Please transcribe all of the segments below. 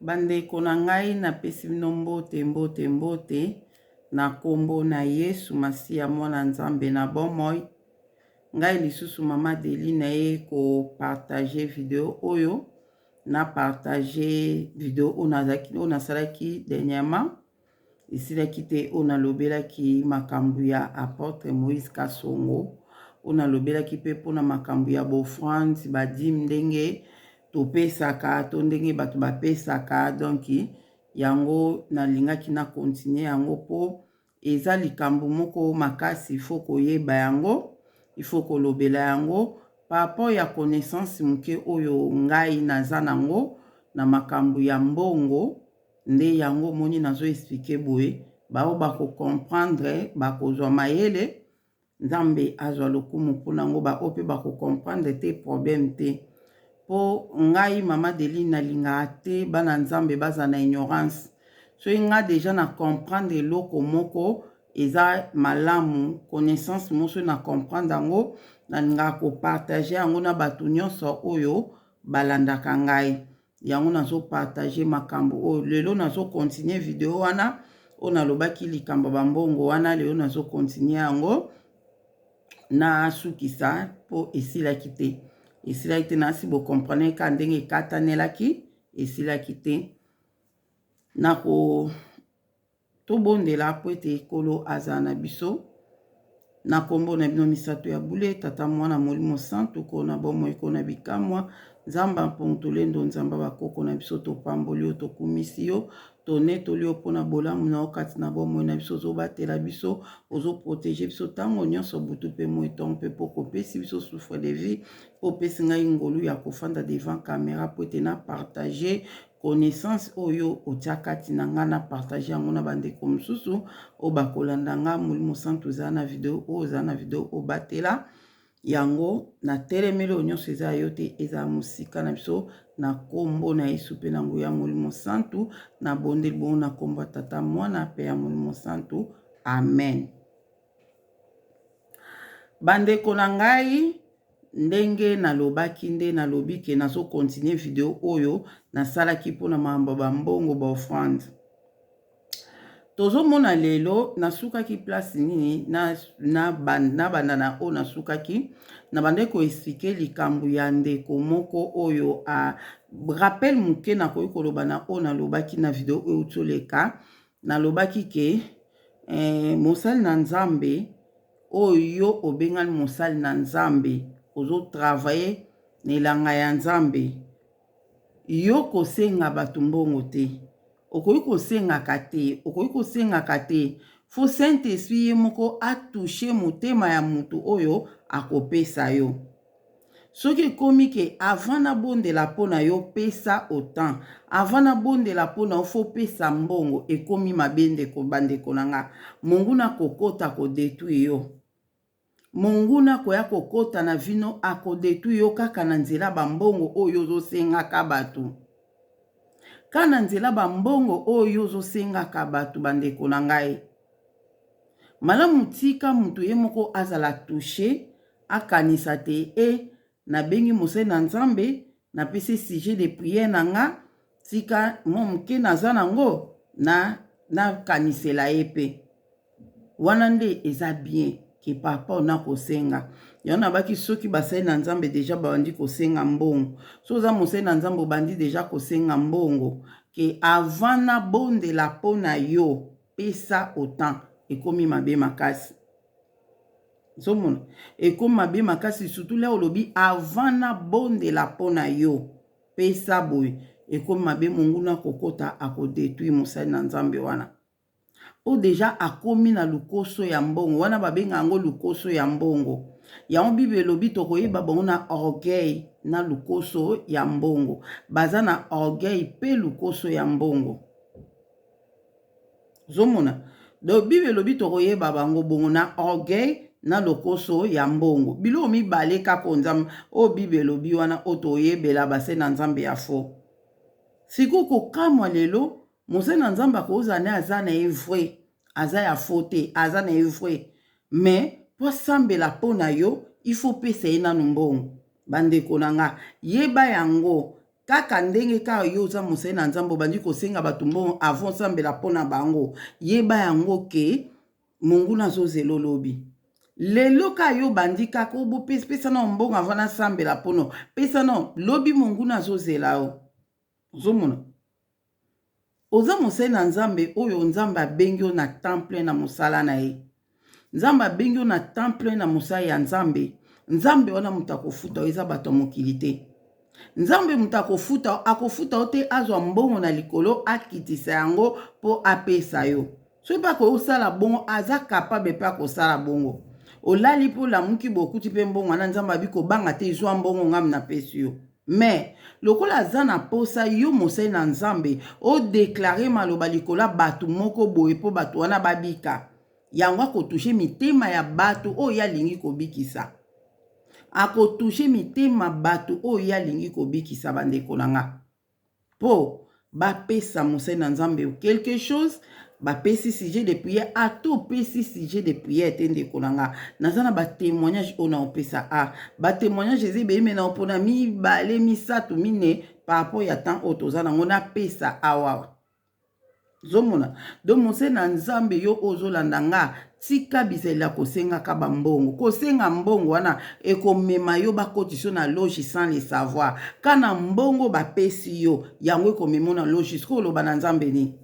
Bandeko na ngai napesi bino mbote mbote mbote na nkombo na Yesu Masiya mwana Nzambe na bomoi. Ngai lisusu mama Deli na ye ko partager video oyo na partager video oyo nazalaki oyo nasalaki dernièrement Esilaki te oyo nalobelaki makambo ya apotre Moïse Kasongo, oyo nalobelaki mpe mpo na makambo ya b'offrande, ba dime ndenge topesaka to ndenge bato bapesaka. Donc yango nalingaki na continuer yango mpo eza likambo moko makasi, il faut koyeba yango, il faut kolobela yango par rapport ya connaissance moke oyo ngai naza nango na makambo ya mbongo. Nde yango omoni nazo expliquer boye, ba oyo bako comprendre bakozwa mayele, Nzambe azwa lokumu po na ngo, ba oyo pe bako comprendre te problème te. Po ngai mama Adeline nalingaka te bana Nzambe bazala na ignorance. Soki nga dejà na comprendre eloko moko eza malamu, connaissance moko soki na comprendre yango, nalingaka ko partager yango na batu nionso oyo balandaka ngai. Yango nazo partager makambo oyo lelo nazo continuer video wana oyo nalobaki likambo ya bambongo wana lelo nazo continuer yango nasukisa mpo esilaki te esilaki te nasi bocomprendre ka ndenge ekatanelaki esilaki te nako Tobondela mpo ete Nkolo azala na biso. Na nkombo na bino misato ya bule, Tata, Mwana, Molimo Santu, Nkolo na bomoi, Nkolo na bikamwa, Nzambe ya mpongo tolendo, Nzambe ya bakoko na biso, topamboli yo, tokumisi yo, tonetoli yo mpo na bolamu na yo kati na bomoi na biso, ozobatela biso, ozoprotege biso ntango nyonso, butu mpe moi, ntongo mpe poko, opesi biso souffle de vie, mpo opesi ngai ngolu ya kofanda devant camera mpo ete na partage Connaissance oyo otia kati na nga na partager yango na bandeko mosusu oyo bakolanda nga. Molimo Santu ozala na video oyo, ozala na video oyo, batela yango na telemeli oyo nyonso eza ya yo te, ezala mosika na biso na kombo na Yesu mpe na nguya Molimo Santu. Na bondeli bongo na kombo ya Tata, Mwana mpe ya Molimo Santu. Amen. Bandeko na ngai, ndenge nalobaki nde nalobi ke nazo continuer video oyo nasalaki mpona makambo ya bambongo ba offrande. Tozomona lelo nasukaki place nini nabanda na oyo nasukaki, nabandaki koexplike likambo ya ndeko moko oyo a rappel moke nakoki koloba na oyo nalobaki na video oyo euti oleka. Nalobaki ke eh, mosali na Nzambe oyo yo obengani mosali na Nzambe, ozo travailler na elanga ya Nzambe, yo kosenga bato mbongo te, okoki kosengaka te, okoki kosengaka te. Faut Saint Esprit ye moko a toucher motema ya moto oyo akopesa yo. Soki ekomi ke avant nabondela mpo na yo pesa autant, avant nabondela mpo na yo fo pesa mbongo, ekomi mabe ndeko, bandeko na nga. Monguna akokota ko detruire yo. Monguna akoya kokota na vie no ako detruire yo kaka na nzela ba mbongo oyo ozosengaka bato. Kaka na nzela ba mbongo oyo ozosengaka bato, bandeko na ngai. Malamu tika moto ye moko azala touche, akanisa te e nabengi mosali na Nzambe, napesi sujet de prière na nga, tika mwa moke naza nango na nakanisela ye pe. Wana nde eza bien ke par rapport na kosenga. Yango nabaki soki basali na Nzambe deja babandi kosenga mbongo. Soki oza mosali na Nzambe obandi deja kosenga mbongo ke avant nabondela po na yo pesa autant, ekomi mabe makasi. Ozomona ekomi mabe makasi surtout leo olobi avant nabondela mpo na yo pesa boye, ekomi mabe. Monguna akokota akodetruire mosali na Nzambe wana po deja akomi na lukoso ya mbongo wana, babenga yango lukoso ya mbongo. Yango Bible elobi tokoyeba bango na orgueil na lukoso ya mbongo. Baza na orgueil pe lukoso ya mbongo. Ozomona? Donc Bible elobi tokoyeba bango bongo na orgueil na lokoso ya mbongo. Biloko mibale kaka oyo Nzambe oyo Bible elobi wana oyo toyebela basali na Nzambe ya faux. Sikoyo kokamwa lelo mosali na Nzambe akozala naye aza na ye vrai, aza ya faux te, aza na ye vrai. Mais po asambela po na yo, il faut pesa ye nanu mbongo. Bandeko na nga, yeba yango. Kaka ndenge kaka yo oza mosali na Nzambe, obandi kosenga bato mbongo avant osambela mpo na bango, yeba yango ke monguna azozela olobi. Lelo kaka yo obandi kaka obopesa na mbongo avant nasambela mpono pesa na lobi, monguna azozela yo. Ozomona, oza mosali na Nzambe oyo Nzambe abengi yo na temps plein na mosala na ye. Nzambe abengi yo na temps plein na mosala ya Nzambe. Nzambe wana moto akofuta yo, eza bato ya mokili te. Nzambe moto akofuta, akofuta yo te azwa mbongo na likolo akitisa yango mpo apesa yo. Soki mpe akosala bongo, aza capable mpe akosala bongo. Olali mpe olamuki, bokuti mpe mbongo wana. Nzambe abi kobanga te, zwa mbongo ngam napesi yo. Mais lokola aza na posa yo mosali na Nzambe odéclarer maloba likolo ya bato moko boye mpo bato wana babika, yango akotoucher mitema ya bato oyo ye alingi kobikisa. Akotoucher mitema bato oyo ye alingi kobikisa, bandeko na nga, mpo bapesa mosali na Nzambe quelque chose. Bapesi sujet de prière, ata opesi sujet de prière te, ndeko na nga, naza na batémoignage oyo na opesa. A batémoignage eza ebele, me na opona mibale, misato, mine par rapport ya temps oyo toza nango napesa awa. Ozomona, donc mosali na Nzambe, yo oyo ozolanda nga, tika bizaleli ya kosengaka bambongo. Kosenga mbongo wana ekomema yo bakotisa yo na loge sans le savoir. Kana mbongo bapesi yo yango ekomema yo na loge. Soki oloba na Nzambe nini?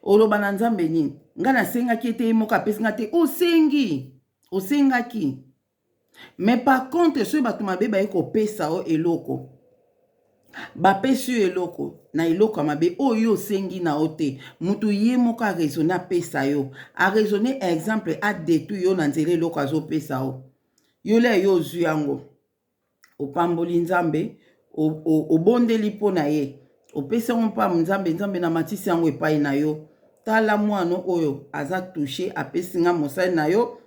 Oloba na Nzambe nini? Ngai nasengaki ete ye moko apesi nga te. Osengi, osengaki, mais par contre soki bato mabe baye kopesa yo eloko, bapesi yo eloko na eloko ya mabe oyo yo osengi na yo te, motu ye moko araisonner, apesa yo, araisonner, exemple adétourner yo na nzela, eloko azopesa yo, yo le yo ozwi yango, opamboli Nzambe, obondeli mpo na ye, opesi yango mpa Nzambe. Nzambe, na matisi yango epai na yo. Tala mwana oyo aza touché, apesi nga mosali na yo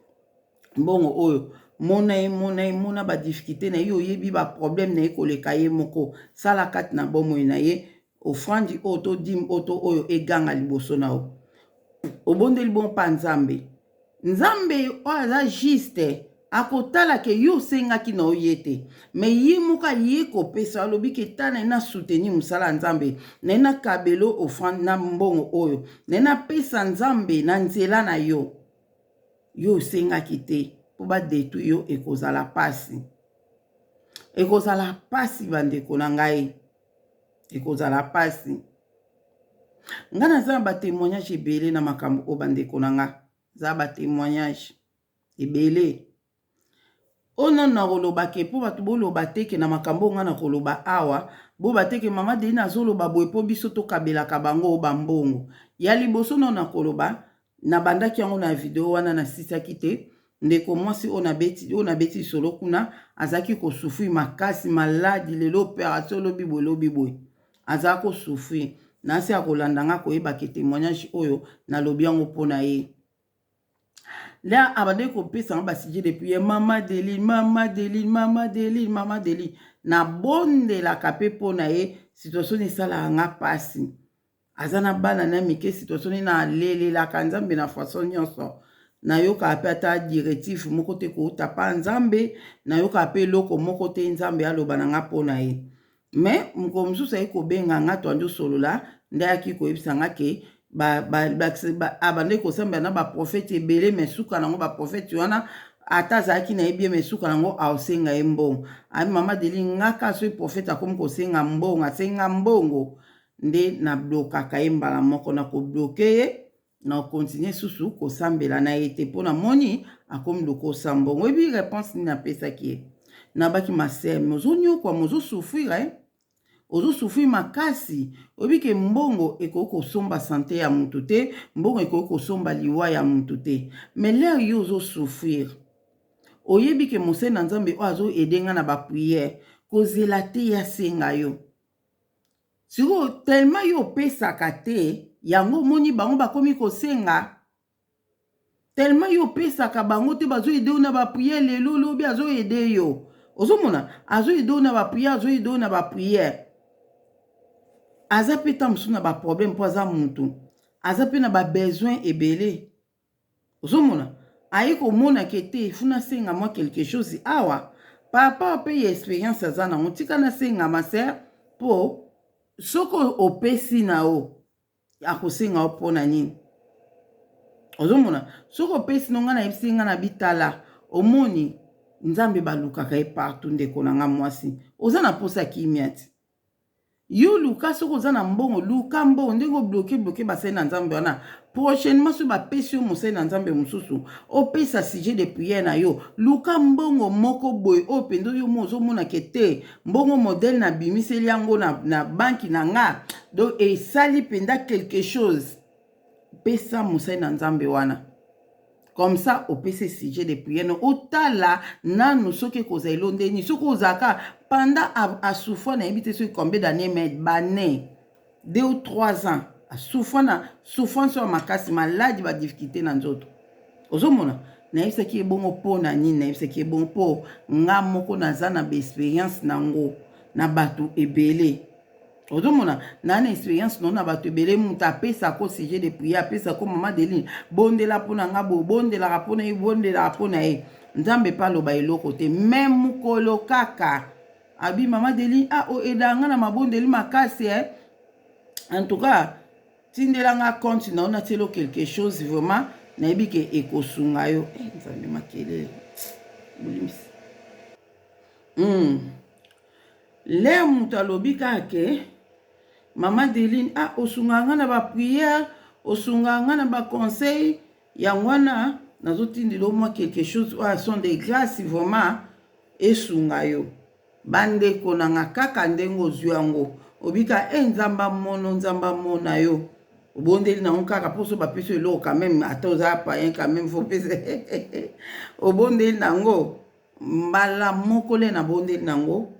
mbongo oyo. Mona ye, mona ye, mona badifficulté na ye. Oyebi baproblème na ye koleka ye moko. Sala kati na bomoi na ye. Offrande oyo to dîme oyo to oyo eganga liboso na yo. Obondeli bon mpa Nzambe. Nzambe oyo aza juste, akotala ke yo osengaki na yo ye te, mais ye moko aye kopesa. Alobi ke ta na ye na soutenir mosala ya Nzambe na ye, nakabelo offrande na mbongo oyo na ye, napesa Nzambe na nzela na yo. Yo osengaki te, mpo badétourner yo ekozala pasi, ekozala pasi, bandeko na ngai, ekozala pasi. Ngai naza na batémoignage ebele na makambo oyo, bandeko na nga, eza batémoignage ebele oyo nano nakoloba ke mpo bato boloba te ke na makambo oyo ngai nakoloba awa, boba te ke mama Deline azoloba boye mpo biso tokabelaka bango bambongo. Ya liboso nano nakoloba, nabandaki yango na video wana, nasisaki te. Ndeko mwasi oyo nabeti lisolo kuna azalaki kosouffrir makasi, maladie, lelo opération, olobi boye, lobi boye, azala kosouffrir. Nasi akolanda nga, koyebaka témoignage oyo nalobi yango mpo na ye. La abandaki kopesa nga basujet de prière: "Mama Deline, mama Deline, mama Deline, mama Deline." Nabondelaka mpe mpo na ye. Situation esalaka nga mpasi, aza na bana na mike. Situation nini nalelelaka Nzambe na façon nyonso, nayokaka mpe ata directive moko te kouta pa Nzambe, nayokaka mpe eloko moko te Nzambe aloba na nga mpo na ye. Mais mokolo mosusu aye kobenga nga, toandi osolola, nde ayaki koyebisa nga ke abandaki kosambela na baprofete ebele, mais suka nango baprofete wana, ata azalaki na ye bien, mais suka nango aosenga ye mbongo. Abi: "Mama Deli, ngaka soki prophète akomi kosenga mbongo, asenga mbongo, nde nabloquaka ye mbala moko, na kobloquer ye, na continuer susu kosambela na ye te, mpo namoni akomi lokosa mbongo." Oyebi réponse nini apesaki ye? Nabaki: "Ma sœur, mais ozonyokwama, ozosouffrir, eh? Ozosouffrir makasi. Oyebi ke mbongo ekoki kosomba santé ya motu te, mbongo ekoki kosomba liwa ya motu te. Mais l'heure yo ozosouffrir, oyebi ke mosali na Nzambe oyo azoaider nga na baprière, kozela te ye asenga yo. Sikoyo tellement yo opesaka te, yango omoni bango bakomi kosenga. Tellement yo opesaka bango te, bazoaider yo na baprière lelo, lobi azoaider yo, ozomona azoaider yo na baprière, azoaider yo na baprière. Aza mpe ta mosusu na baproblème, mpo aza motu, aza mpe na babesoin ebele. Ozomona aye komona ke te, funa asenga mwa quelque chose awa par rapport mpe ya expérience aza nango. Tika nasenga ma sœur mpo Soki opesi na yo, akosenga yo mpo na nini? Ozomona, soki opesi no, ngai nayebisi ngai na bitala, omoni Nzambe balukaka ye partout. Ndeko na nga mwasi, oza na mposa kimia ti yo luka. Soki oza na mbongo, luka mbongo. Ndenge obloquer bloquer basali na Nzambe wana, prochainement soki bapesi yo mosali na Nzambe mosusu, opesa sujet de prière na yo, luka mbongo moko boye oyo mpenza yo mo ozomonake te. Mbongo modèle nabimiseli yango na banki na nga, donc esali mpenza quelque chose. Pesa mosali na Nzambe wana, comme ça opesi sujet de prière no, otala nanu soki ekozala elo ndeni. Soki ozalaka pendant asouffra, nayebi te soki combien d'année, mais bane 2 ou 3 ans asouffra na souffrance oyo makasi, maladi, badifficulté na nzoto. Ozomona, nayebisaki ye bongo mpo na nini? Nayebisaki ye bongo mpo nga moko naza na baexpérience nango na bato ebele. Ozomona, naa na expérience no na bato ebele. Moto apesako sujet de prière, apesako: "Mama Deline, bondela mpo na nga boye." Bondelaka mpo na ye, bondelaka mpo na ye, Nzambe mpe aloba eloko te. Me mokolo kaka abi: "Mama Deline, ah, oedaka nga na mabondeli makasi, eh? En tout cas, tindelanga compte na yo, natielo quelque chose, vraiment nayebi ke ekosunga yo." Eh, Nzambe, makelele, bolimbisi. L'heure moto alobi kaka ke: "Mama Deline, ah, osungaka nga na baprière, osungaka nga na baconseil, yango wana nazotindela mwa quelque chose oyo action de grâce, vraiment esunga yo." Bandeko na nga, kaka ndenge ozwi yango, obika e Nzambe amono, Nzambe amona yo. Obondeli nango kaka mposo bapesi eloko quand même, ata oza payen, quand même faut pesa. Obondeli nango mbala moko, le nabondeli nango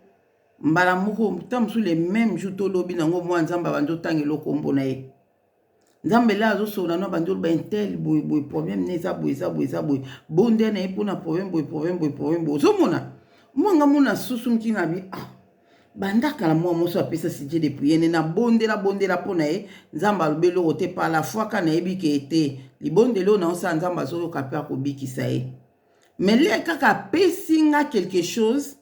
mbala moko, ta mosusu le même jour tolobi nango, mwa Nzambe abandi otanga eloko mbo na ye. Nzambe le azosola no, abandi oloba: "Intel boye boye, problème ne eza boye, eza boye, eza boye, bonde na ye mpona problème boye, problème boye, problème boye." Ozomona, mwanga mona susu ntina bi, ah, banda kala mwa moso apesa sujet de prière ne, nabondela bondela mpo na ye, Nzambe alobi eloko te. Par la foi ka nayebi ke ete libondeli oyo naosala, Nzambe azoyoka mpe akobikisa ye. Mais le kaka apesi nga quelque chose,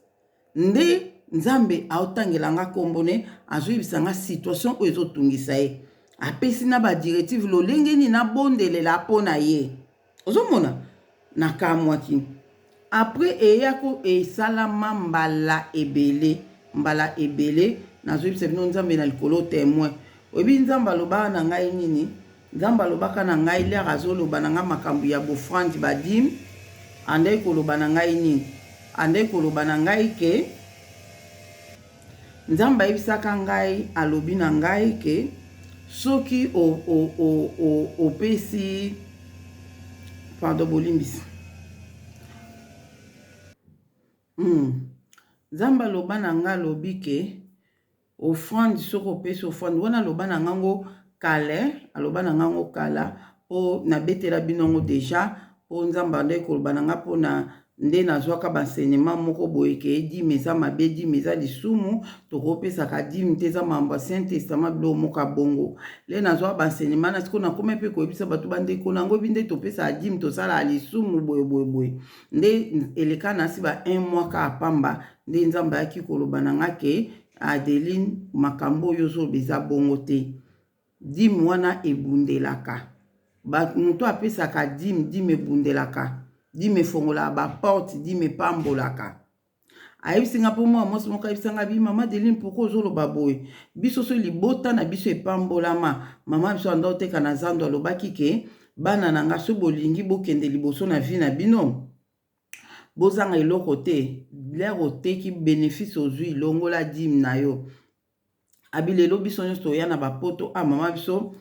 nde Nzambe aotangela nga nkombo ne, azoyebisa nga situation oyo ezotungisa ye, apesi na badirective lolenge nini nabondelela mpo na ye. Ozomona, nakamwaki. Après eyako esalama mbala ebele, mbala ebele. Nazoyebisa bino, Nzambe na likolo témoin. Oyebi Nzambe alobaka na ngai nini? Nzambe alobaka na ngai, l'heure azoloba na ngai makambo ya baoffrande, badîme, andai koloba na ngai nini? Andai koloba na ngai ke Nzambe ayebisaka ngai, alobi na ngai ke soki opesi, pardon, bolimbisi. Nzambe aloba na ngai, alobi ke offrande, soki opesi offrande wana, aloba na ngango kala, aloba na ngango kala, mpo nabetela bino yango déjà, mpo Nzambe andaki koloba na nga mpona nde nazwaka baenseignement moko boye ke dîme eza mabe, dîme eza lisumu, tokopesaka dîme te, eza mambo ya Saint Testament, biloko moko ya bongo. Le nazwaka baenseignement na sikoyo, nakómi mpe koyebisa bato, bandeko nango ebi nde topesaka dîme, tosalaka lisumu, boye boye boye. Nde eleka na si ba un mois kaka pamba, nde Nzambe ayaki koloba na nga ke: "Adeline, makambo oyo ozoloba eza bongo te. Dîme wana ebundelaka moto apesaka dîme, dîme ebundelaka, dîme efongolaka baporte, dîme epambolaka." Ayebisi nga mpo mwa mwasi moko ayebisa nga bi: "Mama Deline, pourquoi ozoloba boye? Biso so libota na biso epambolama. Mama biso anda oteka na zando, alobaki ke bana na nga, so bolingi bokende liboso na vie na bino, bozanga eloko te, l'heure oteki, bénéfice ozwi, longola dîme na yo." Abi lelo biso nyonso toya na bapoto. A mama biso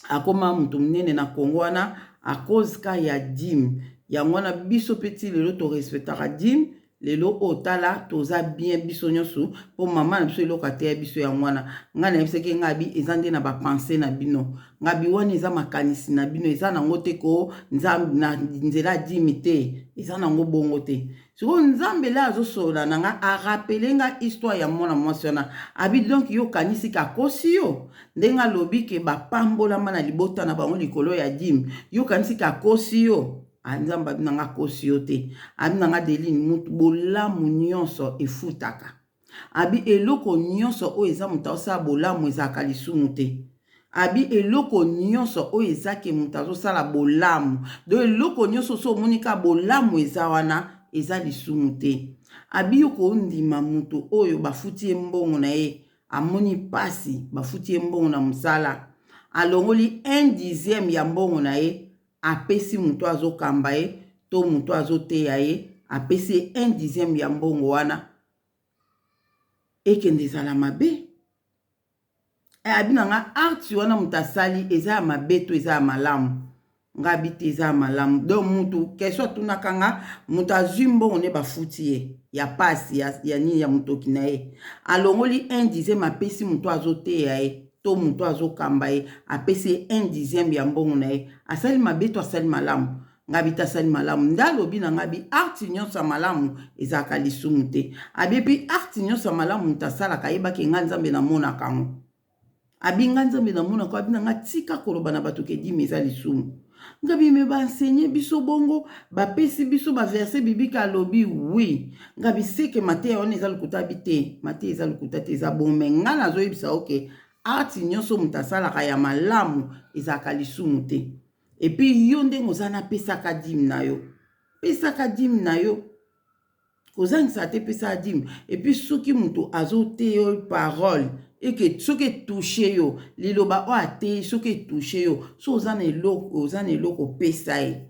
akóma moto monene na Kongo wana à cause ka ya dîme. Yango wana biso mpe ti lelo torespectaka dîme. Lelo oyo tala, toza bien biso nyonso mpo mama na biso eloko ateya biso. Yango wana ngai nayebisaki ngai abi eza nde na bapense na bino. Ngai bi wana eza makanisi na bino, eza nango te ko Nzambe na nzela dîme te, eza nango bongo te. Sikoyo Nzambe le azosolola na nga, arappeler nga histoire ya mwana mwasi wana. Abi donc yo okanisi kakosi yo ndenge alobi ke bapambolama na libota na bango likolo ya dîme? Yo okanisi kakosi yo? Nzambe abi na nga akosi yo te. Abi na nga: "Deline, mutu bolamu nyonso efutaka." Abi eloko nyonso oyo eza moto azosala bolamu ezalaka lisumu te. Abi eloko nyonso oyo eza ke moto azosala bolamu, donc eloko nyonso so omoni kaka bolamu eza wana, eza lisumu te. Abi yo kondima moto oyo bafuti ye mbongo na ye, amoni pasi, bafuti ye mbongo na mosala, alongoli un dixième ya mbongo na ye, apesi moto azokamba ye to moto azoteya ye, apesi ye un dixième ya mbongo wana, ekende ezala mabe. Eh, abi na nga acte wana moto asali eza ya mabe to eza ya malamu? Nga abi te, eza ya malamu. Donc mutu question atunaka nga, moto azwi mbongo nde bafuti ye ya pasi ya nini ya motoki na ye, alongoli un dixième apesi moto azoteya ye to moto azokamba ye, apesi ye un dixième ya mbongo na ye, asali mabe to asali malamu? Nga bi te, asali malamu. Nde alobi na nga bi acte nyonso ya malamu ezalaka lisumu te. Abi epi acte nyonso ya malamu moto asalaka, ayebaki nga Nzambe namonaka yango. Abi nga Nzambe namonaka. Abi na nga tika koloba na bato ke dîme eza lisumu. Nga bi me baenseigner biso bongo, bapesi biso baverset biblique. Alobi oui. Nga bi seke mateya wana eza lokuta? Abi te, mateya eza lokuta te, eza bon, me nga nazoyebisa oke acte nyonso moto asalaka ya malamu ezalaka lisumu te. Et puis yo ndenge oza napesaka dîme na yo, pesaka dîme na yo, kozangisa te, pesa dîme. Et puis soki moto azoteya yo parole eke soki etouche yo, liloba oyo ateyi soki etouche yo, so oza na eloko, oza na eloko, opesa ye.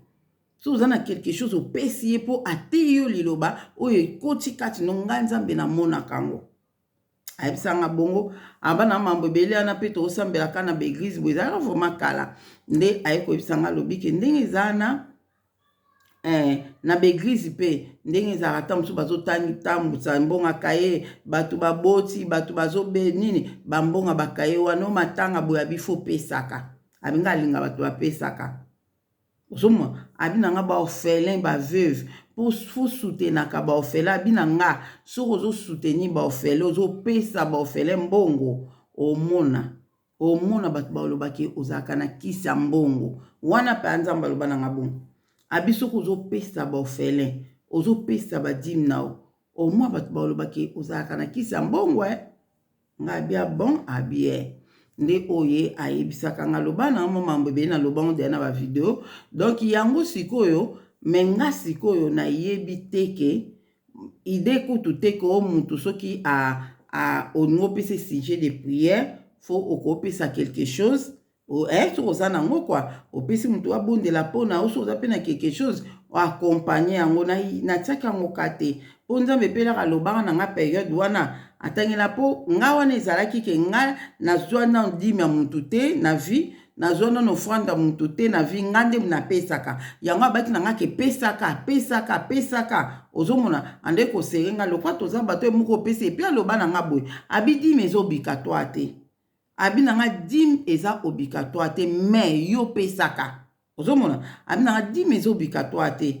So oza na quelque chose, opesi ye, mpo ateyi yo liloba oyo ekoti kati no. Ngai Nzambe namonaka yango. Ayebisanga bongo, aba na mambo ebele wana mpe tokosambelaka na baéglise boye, ezalaka vraiment kala. Nde aye koyebisanga, alobi ke ndenge eza na na baéglise mpe ndenge ezalaka, ta mosusu bazotambusa mbongo kaye, bato baboti, bato bazobe nini, bambongo bakaye wana o matanga boye, abi fo pesaka. Abinga alinga bato bapesaka. Ozomona, abi na nga baorphelin, baveuve, mpo fo soutenaka baorphelin. Abi na nga soki ozosoutenir baorphelin, ozopesa baorphelin mbongo, omona bato balobaki ozalaka na kisi ya mbongo wana. Mpe Nzambe aloba na nga bongo, abi soki ozopesa baorphelin, ozopesa badîme na yo, omoi bato balobaki ozalaka na kisi ya mbongo. E nga abia bon, abie nde oyo ayebisaka nga. Loba na mo mambo ebele, naloba ngo deya na bavideo. Donc yango sikoyo, me nga sikoyo nayebi te ke idée kutu te ke o mutu soki olingi opesa sujet de prière, fo okopesa quelque chose. Soki oza nango kua, opesi motu abondela mpona yo. Soki oza mpe na quelque chose, oaccompagner yango. Natiaki yango ka te, mpo Nzambe epelaka alobaka na nga période wana atangela, mpo nga wana ezalaki ke nga nazwa nano dîme ya motu te na vie, nazwa nano offrande ya motu te na vie. Nga nde napesaka yango. Abaki na nga ke pesaka, pesaka, pesaka. Ozomona ande kosere nga lokwa toza bato moko opesa. Et puis aloba na nga boye, abi dîme eza obligatoire te. Abi na nga dîme eza obligatoire te, mais yo pesaka. Ozomona, abi na nga dîme eza obligatoire te,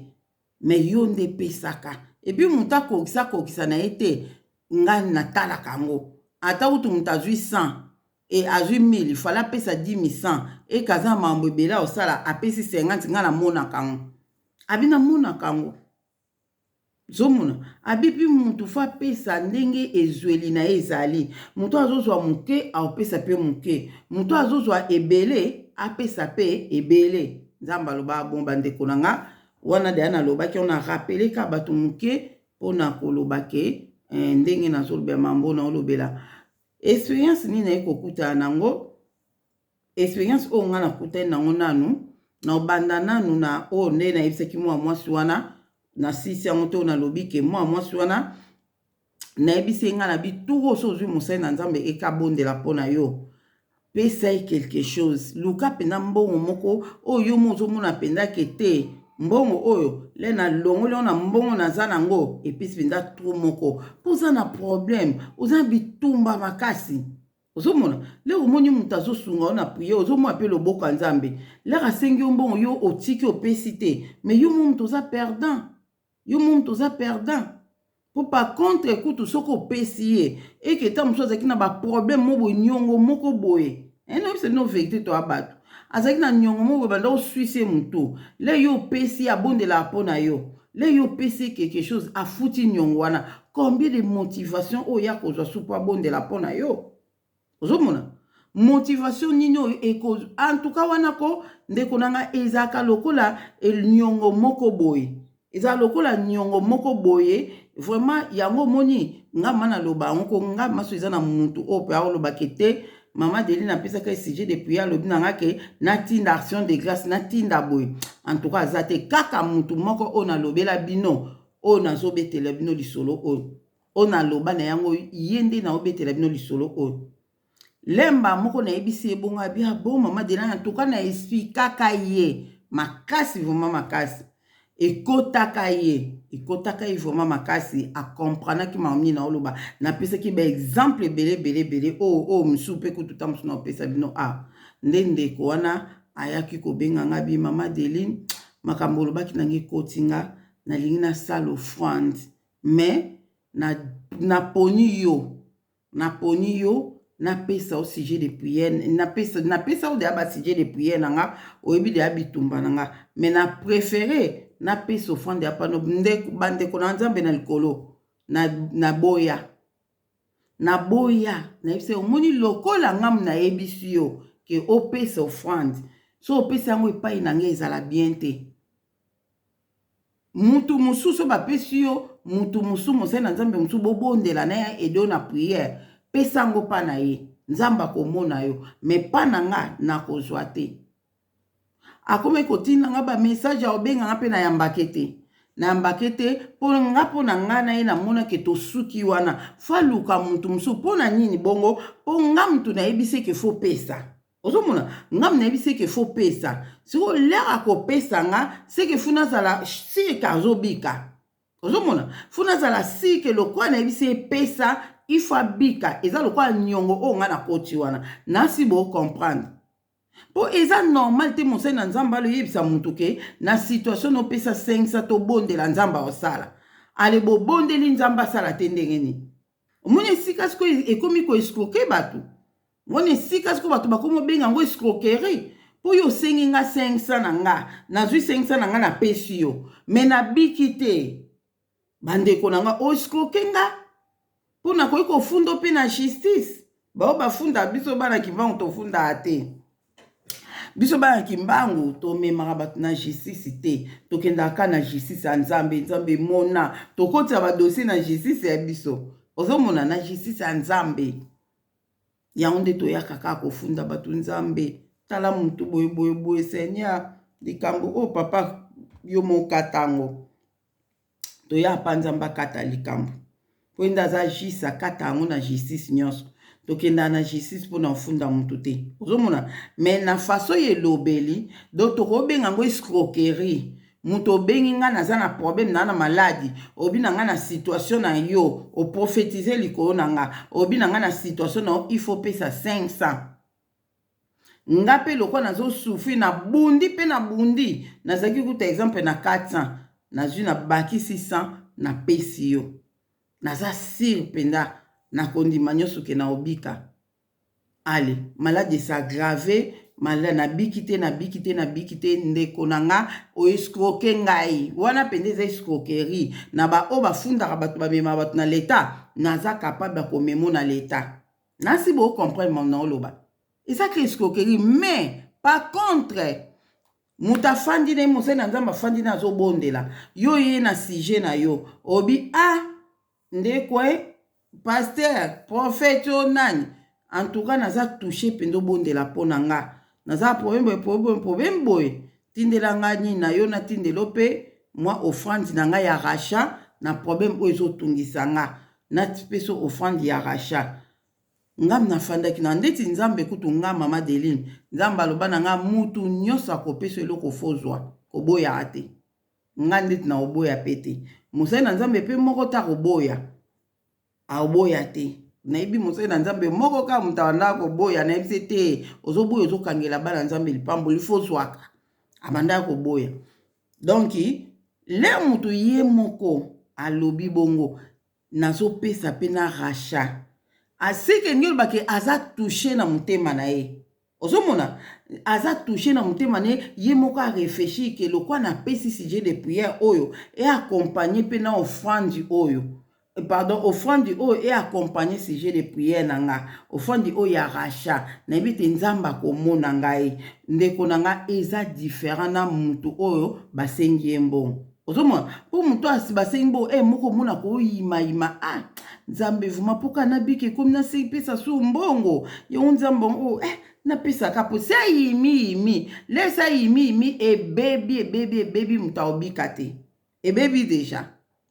mais yo nde pesaka. Et puis moto akokisa, akokisa na ye te, ngai natalaka yango. Ata kutu moto azwi 100 e azwi 1000, fala apesa dîme 100, eke aza mambo ebele akosala, apesi 50, ngai namonaka yango. Abi namonaka yango. Ozomona, abi mpi mutu fo apesa ndenge ezweli na ye ezali. Moto azozwa moke, aopesa mpe moke. Moto azozwa ebele, apesa mpe ebele. Nzambe aloba bon. Bandeko na nga, wana deya nalobaki wana, rappeler ka bato moke mpona koloba ke ndenge nazolobela mambo, naolobela expérience nini naye kokutana nango. Expérience oyo ngai nakutani nango, nanu naobanda nanu na oyo nde nayebisaki mwa mwasi wana. Nasisi yango te. Oyo nalobi ke mwa mwasi wana nayebisi ye ngai na bituru oso ozwi mosali na Nzambe ekabondela mpo na yo, pesa ye quelque chose. Luka mpenza mbongo moko oyo yo mo ozomona mpenza ke te, mbongo oyo le nalongoli yango na mbongo naza nango, epesi mpenza trou moko, mpo oza na problème, oza na bitumba makasi. Ozomona lere omoni moto azosunga yo na prière, ozomona mpe loboko ya Nzambe. Lere asengi yo mbongo, yo otiki, opesi te, mais yo mo moto oza perdant, yo mo moto oza perdant. Mpo par contre kutu soki opesi ye, eke ta mosusu azalaki na baproblème mo boye, niongo moko boye, nayebisa bino vérité, to ya bato azalaki na niongo moko boye, banda oswisi ye motu. Le yo opesi ye, abondelaka mpo na yo. Le yo opesi ye quelque chose, afuti niongo wana. Combien de motivation oyo ya kozwa su mpo abondela mpo na yo? Ozomona motivation nini oyo eko? En tout cas, wana ko ndeko na nga, ezalaka lokola niongo moko boye, ezala lokola niongo moko boye vraiment. Yango omoni, nga ma naloba yango ko, nga maso eza na mutu oyo mpe aolobaki te. Mama Deline apesaka sujet de prière, alobi na nga ke natinda action de grâce, natinda boye. En tout cas, aza te kaka mutu moko oyo nalobela bino, oyo nazobetela bino lisolo oyo, oyo naloba na yango, ye nde naobetela bino lisolo oyo. Lemba moko nayebisi ye bongo, abi: "Abo mama Deline." En tout cas, na expliquaka ye makasi, vraiment makasi, ekotaka ye, ekotaka ye vraiment makasi. Acomprenaki makambo nini naoloba. Napesaki baexemple ebele ebele ebele oyo, oyo mosusu mpe kutu ta mosusu naopesa bino. A nde ndeko wana ayaki kobenga nga bi: "Mama Deline, makambo olobaki nange ekoti nga, nalingi nasala offrande, mais naponi yo, naponi yo, napesa o sujet de prière, napesa, napesa o deya basujet de prière na nga, oyebi deya bitumba na nga, mais na préféré napesa offrande ya pano." Bandeko na Nzambe na likolo, naboya, naboya. Nayebisa: "Omoni, lokola ngamu nayebisi yo ke opesa offrande, so opesa yango epai na ngai, ezala bien te. Mutu mosusu oyo bapesi yo, mutu mosusu, mosali na Nzambe mosusu, bobondela na ye, aider na prière, pesa yango mpa na ye, Nzambe akomona yo, mais mpa na nga nakozwa te." Akomi kotinda nga bamessage ya obenganga mpe nayambake te, nayambake te, mpo nga, mpo na ngai na ye namonaki tosuki wana. Faut aluka mutu mosusu. Mpo na nini bongo? Mpo nga mutu nayebisi eke faut pesa. Ozomona, nga mutu nayebisi eke faut pesa. Sikoyo l'heure akopesa nga, seke faut nazala sûr ke azobika. Ozomona, faut nazala sûr ke lokola nayebisi epesa, il faut abika. Eza lokola niongo oyo nga nakoti wana. Nasi bocomprendre, mpo eza normal te mosali na Nzambe aloyebisa motu ke na situation nopesa 500, tobondela, Nzambe aosala. Ale, bobondeli, Nzambe asala te, ndenge nini? Omoni esika sikoyo ekomi koescroquer bato. Moni esika sikoyo bato bakomi obenga yango escroquerie, mpo oyo osengi nga 500 na nga, nazwi 500 na nga, napesi yo, mais nabiki te. Bandeko na nga, oescroquer nga, mpo nakoki kofunda mpe na justice. Bao bafunda biso bana Kimbangu, tofundaka te. Biso bana Kimbangu tomemaka bato na justice te, tokendaka na justice ya Nzambe. Nzambe mona, tokotisa badossier na justice ya biso. Ozomona, na justice ya Nzambe yango nde toyaka kaka kofunda bato. Nzambe, tala motu boye boye boye, Seigneur, likambo oyo papa yo mokata yango. Toya pa Nzambe, akata likambo, mpo nde aza juste, akata yango na justice nyonso. Tokendaka na justice mpona kofunda motu te. Ozomona, mais na façon oyo elobeli, donc tokobenga yango escroquerie. Moto obengi nga, naza na problème, naa na maladi, obi na nga na situation na yo, oprophétiser likolo na nga, obi na nga na situation na yo, il faut pesa 500. Nga mpe lokola nazosouffrir, nabundi mpe nabundi, nazalaki kuta exemple na 400, nazwi, nabaki 600, napesi yo, naza sûr mpenza nakondima nyonso ke na obika. Ale, maladi es'aggraver, maladi, nabiki te, nabiki te, nabiki te. Ndeko na nga, oescroquer ngai. Wana mpenza eza escroquerie. Na baoyo bafundaka bato, bamemaka bato na leta, naza capable ya komemo na leta. Nasi bocomprendre na oloba, ezaka escroquerie. Mais par contre, moto afandi na ye, mosali na Nzambe afandi na, azobondela yo, ye na sujet na yo, obi: "A ah, ndeko e pasteur, prophète oyo nani, en tout cas naza touché mpenza, obondela mpo na nga, naza problème boye, problème, problème boye, tindela nga nini na yo, natindela mpe mwa offrande na ngai ya rachat na problème oyo ezotungisa nga, napesa offrande ya rachat." Ngam nafandaki na ndeti Nzambe kutu nga mama Deline, Nzambe aloba na nga: "Mutu nyonso akopesa eloko, fozwa, koboyaka te." Nga ndeti na koboya pe te. Mosali na Nzambe mpe moko ta koboya, akoboya te. Nayebi mosali na Nzambe moko kaka, moto abandaka koboya. Nayebisi te: "Ozoboya, ozokangela bana Nzambe lipamboli, fo ozwaka." Abandaka koboya. Donc le moto ye moko alobi bongo, nazopesa mpe na rachat, aseke ngi olobake aza touché na motema na ye. Ozomona, aza touché na motema na ye, ye moko aréfléchir ke lokwa napesi sujet de prière oyo, eaccompagner mpe na offrande oyo. Pardon, offrande oyo e accompagne sujet de prière na nga, offrande oyo ya rachat, nayebi te Nzambe akomona ngai. Ndeko na nga, eza différent na mutu oyo basengi ye mbongo. Ozomona mpo moto asi basengi mbongo e moko omona koyimayima, ah Nzambe vraiment mpoka nabika ekomi nasepesa su mbongo yango Nzambe oyo eh, napesaka mpo se ayimiyimi lesi ayimiyimi ebebi ebebi ebebi, moto aobika te, ebebi deja.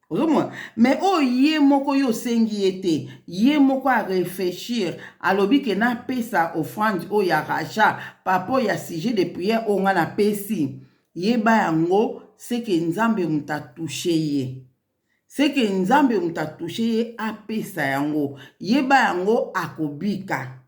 Ozomona? Mais oyo ye moko, yo osengi ye te, ye moko arefléchir, alobi ke napesa offrande oyo ya rachat par rapport ya sujet de prière oyo nga napesi. Yeba yango seke Nzambe moto atouche ye, seke Nzambe moto atouche ye apesa yango. Yeba yango, akobika,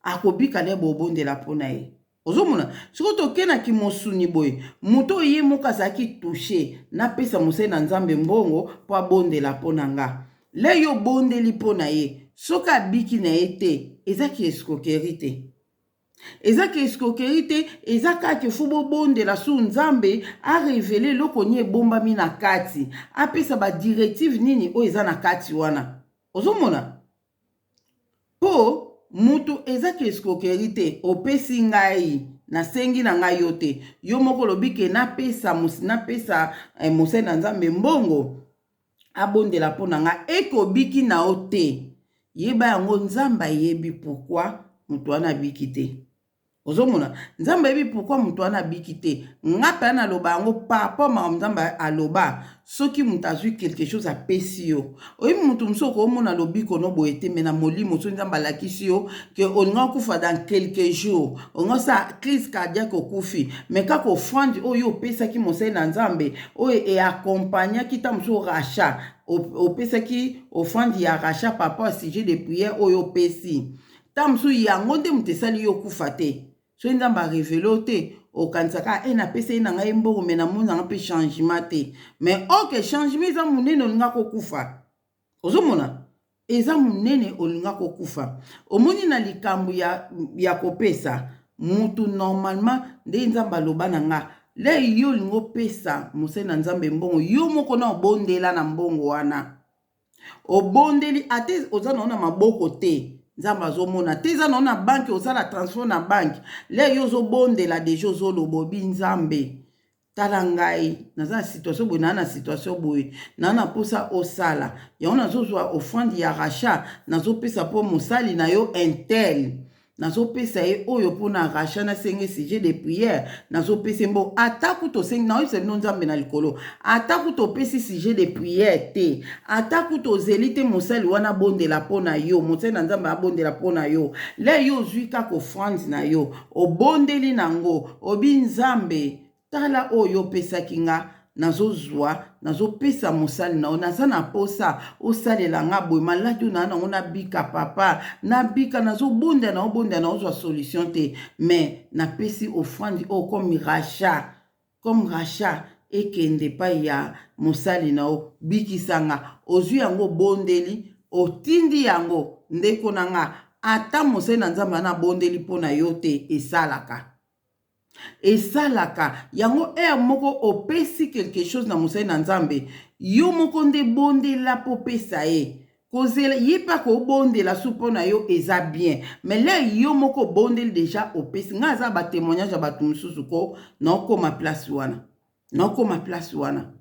akobika nde bobondela mpo na ye. Ozomona, soki tokendaki mosuni boye, moto oyo ye moko azalaki touché, napesa mosali na Nzambe mbongo mpo abondela mpo na nga, le yo obondeli mpo na ye, soki abiki na ye te, ezaki escroquerie te, ezaki escroquerie te. Eza kaka faut bobondela su Nzambe arévéler eloko nini ebombami na kati, apesa badirective nini oyo eza na kati wana. Ozomona, mpo mutu ezaki escroquerie te. Opesi ngai, nasengi na ngai yo te, yo moko olobi ke napesa mosali na Nzambe mbongo abondela mpo na ngai, ekobiki na yo te. Yeba yango, Nzambe ayebi pourquoi moto wana abiki te. Ozomona, Nzambe ayebi pourquoi moto wana abiki te. Nga mpe naloba yango par rapport makambo Nzambe aloba. Soki moto azwi quelque chose apesi yo, oyebi, moto mosusu okomona lobiko no boye te, mais na molimo, soki Nzambe alakisi yo ke olinga okufa dans quelques jours, olinga osala crise cardiaque, okufi, mais kaka offrande oyo opesaki mosali na Nzambe oyo eaccompagnaki ta mosusu rachat, opesaki offrande ya rachat par rapport à sujet de prière oyo opesi, ta mosusu yango nde moto esali yo okufa te. Soki Nzambe arévéler yo te, okanisaka e napesa ye na ngai mbongo, mais namoni nanga mpe changement te. Mais ok, changement eza monene, olinga kokufa. Ozomona, eza monene, olinga kokufa. Omoni, na likambo ya kopesa mutu, normalement nde Nzambe aloba na nga, le yo olingi opesa mosali na Nzambe mbongo, yo moko na obondela na mbongo wana, obondeli ate oza nao na maboko te, Nzambe azomona te. Eza nao na banque, osala transfert na banque, le yo ozobondela deja, ozoloba, obi: "Nzambe, tala ngai naza na situation boye, naa na situation boye, naa na mposa osala yango, nazozwa offrande ya rachat, nazopesa mpo mosali na yo un tel, nazopesa ye oyo mpona rachat, nasenge sujet de prière, nazopesa ye mbongo." Ata kuta osengi, naoyebisa bino, Nzambe na likolo, ata kuta opesi sujet de prière te, ata kuta ozeli te mosali wana abondela mpo na yo, mosali na Nzambe abondela mpo na yo, le yo ozwi kaka offrande na yo, obondeli nango, obi: "Nzambe, tala oyo opesaki nga, nazozwa, nazopesa mosali na yo, naza na posa osalela nga boye, maladi oyo naa nango nabika, papa, nabika, nazobondela, naobondela, naozwa solution te, mais napesi offrande oyo comme rachat, comme rachat, ekende epai ya mosali na yo, bikisanga." Ozwi yango, obondeli, otindi yango. Ndeko na nga, ata mosali na Nzambe wana abondeli mpo na yo te, esalaka, esalaka yango. Heure moko opesi quelque chose na mosali na Nzambe, yo moko nde bondela mpo opesa ye. Kozela ye mpe akobondela su mpo na yo, eza bien, mais le yo moko obondeli deja, opesi. Ngai aza batémoignage ya bato mosusu ko naokóma place wana, naokóma place wana.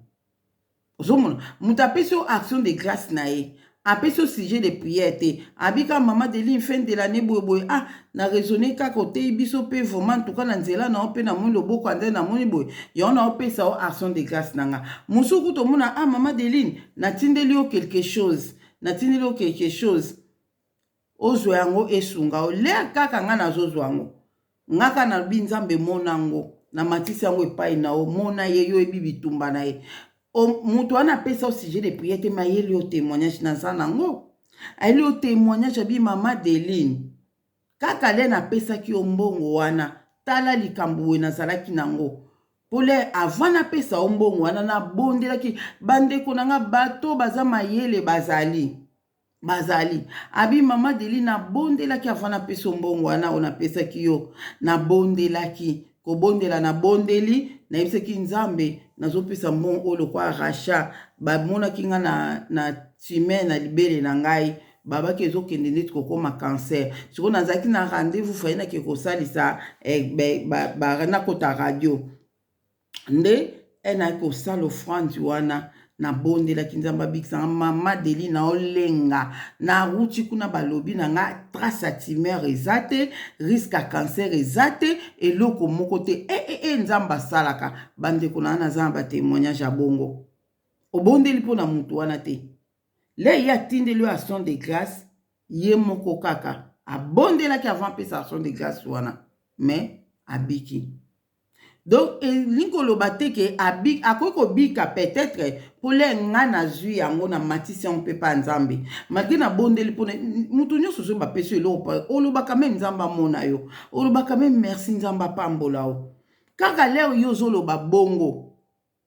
Ozomona, moto apesi yo action de grâce na ye, apesi yo sujet de prière te, abika: "Mama Deline, fin de l'année boyeboye, ah, na raisonne kaka, oteyi biso mpe vraiment ntuka na nzela na yo mpe namoni loboko ya nzela, namoni boye, yango na opesa yo action de grâce na nga." Mosusu kuta omona: "Ah, mama Deline, natindeli yo quelque chose, natindeli yo quelque chose, ozwa yango, esunga yo." Lere kaka ngai nazozwa yango, nga kaka nalobi: "Nzambe, mona yango, namatisi yango epai na yo, mona ye, yo oyebi bitumba na ye." Moto wana apesa yo sujet de prière te, mais ayeli yo témoignage, naza nango, ayeli yo témoignage, abi: "Mama Deline, kaka le napesaki yo mbongo wana, tala likambo boye nazalaki nango mpo le avant napesa yo mbongo wana nabondelaki." Bandeko na nga, bato baza mayele, bazali, bazali. Abi: "Mama Deli, nabondelaki avant napesa yo mbongo wana oyo napesaki yo, nabondelaki, kobondela nabondeli, nayebisaki Nzambe nazopesa mbongo oyo lokwa rachat. Bamonaki nga na tumeur na libele na ngai, babaki ezokende neti kokóma cancer. Sikoyo nazalaki na rendez-vous, faye nake kosalisa nakota radio nde nayaki kosala offrande wana. Nabondelaki Nzambe abikisanga. Mama Deli, naolenga naruti kuna, balobi na nga trace ya tumeur eza te, risque ya cancer eza te, eloko moko te. E, e, e, Nzambe asalaka. Bandeko na nga, naza na batémoignage ya bongo. Obondeli mpo na motu wana te, le ye atindeli oyo action de grâce, ye moko kaka abondelaki avant apesa action de grâce wana, mais abiki. Donc elingi koloba te ke akoki kobika peut-être mpo le nga nazwi yango, na matisi yango mpe pa Nzambe, malgré nabondeli mpona motu nyonso. Soki bapesi eloko, olobaka même Nzambe amona yo, olobaka même merci, Nzambe apambola yo. Kaka lere yo ozoloba bongo,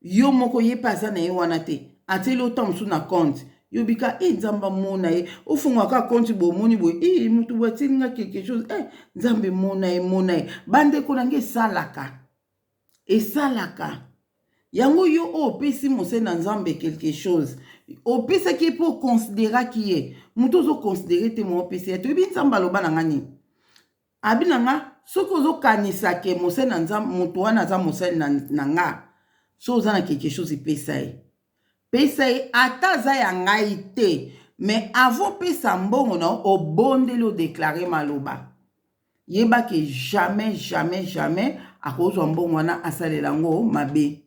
yo moko, ye mpe aza na ye wana te, atieli ota mosusu na compte yo bika e Nzambe amona ye. Ofungwaka compte, bomoni boye e motu boye atieli nga quelque chose e Nzambe mona ye, mona ye. Bandeko na nge, esalaka, esalaka yango. Yo oyo opesi mosali na Nzambe quelque chose, opesaki ye mpo oconsidéraki ye. Moto ozoconsidérer te, mo opesi ye, toyebi Nzambe aloba na nga nini. Abi na nga, soki ozokanisa ke mosali na Nzambe, moto wana aza mosali na nga, so oza na quelque chose, epesa ye, pesa ye, ata aza ya ngai te. Mais avant pesa mbongo na yo, obondeli, odéclarer maloba, yeba ke jamais, jamais, jamais akozwa mbongo wana asalela yango mabe,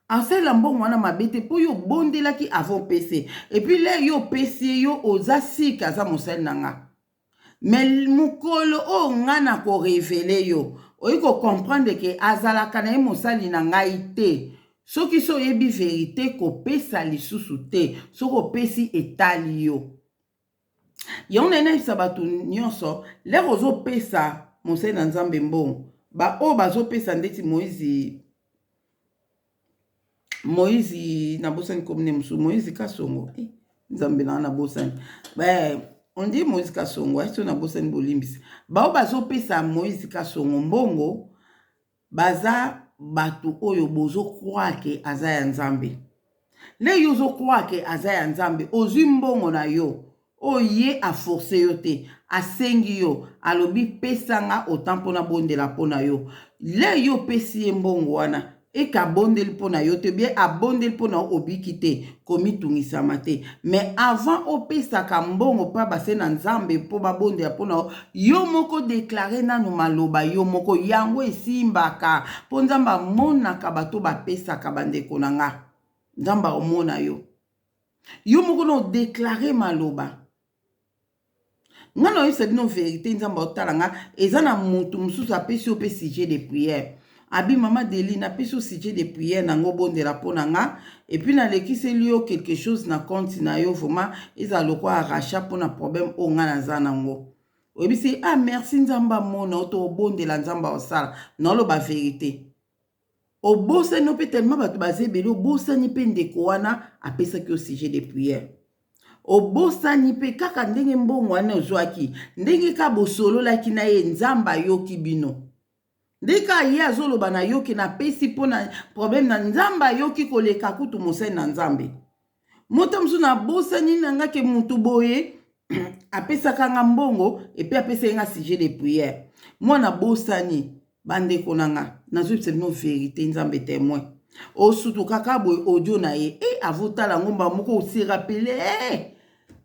Asalela mbongo wana mabe te, mpo yo obondelaki avant opesi. Et puis le yo opesi ye, yo oza sika aza mosali na nga. Mais mokolo oyo nga na korévéler yo, oyi kocomprendre ke azalaka na ye mosali na ngai te. Soki so oyebi vérité, kopesa lisusu te. Soki opesi, etali yo. Yango na ye nayebisa bato nyonso, lere ozopesa mosali na Nzambe mbongo, baoyo bazopesa ndeti Moïse, Moïse, nabosani komine mosusu, Moïse Kasongo, eh, Nzambe na nga, nabosani. On dit Moïse Kasongo, so nabosani, bolimbisi. Bao bazopesa Moïse Kasongo mbongo, baza bato oyo bozocroire ke aza ya Nzambe. Nde yo ozocroire ke aza ya Nzambe, ozwi mbongo na yo oyo ye aforcer yo te, asengi yo, alobi pesanga autant mpona bondela mpo na yo. Le yo opesi ye mbongo wana, eke abondeli mpo na yo te, bien abondeli mpo na yo, obiki te, komitungisama te. Mais avant opesaka mbongo mpo base na Nzambe mpo babondela mpo na yo, yo moko déclarer nanu maloba yo moko. Yango esimbaka, mpo Nzambe amonaka bato bapesaka. Bandeko na nga, Nzambe aomona yo. Yo moko na odéclarer maloba. Nga na oyebisa bino vérité, Nzambe aotala nga. Eza na motu mosusu apesi yo mpe sujet de prière, abi mama Deli, napesi yo sujet de prière nango, obondela mpo na nga, et puis nalekiseli yo quelque chose na compte na yo, vraiment ezala lokola rachat mpona problème oyo nga naza nango. Oyebisi: ah, merci, Nzambe amona yo, to obondela, Nzambe aosala. Naoloba vérité, obosani mpe tellement bato baza ebele, obosani mpe ndeko wana apesaki yo sujet de prière. Obosani mpe kaka ndenge mbongo wana ozwaki, ndenge kaka bosololaki na ye, Nzambe ayoki bino. Nde kaka ye azoloba nayoki, napesi mpona problème na Nzambe ayoki koleka kutu mosali na Nzambe. Moto mosusu, nabosani na nga ke motu boye apesaka nga mbongo, et puis apesaki nga sujet de prière. Mwana bosani. Bandeko na nga, nazoyebisa bino vérité, Nzambe témoin. Osutu kaka boye audio na ye e avotala yango, mbala moko ose rappeler e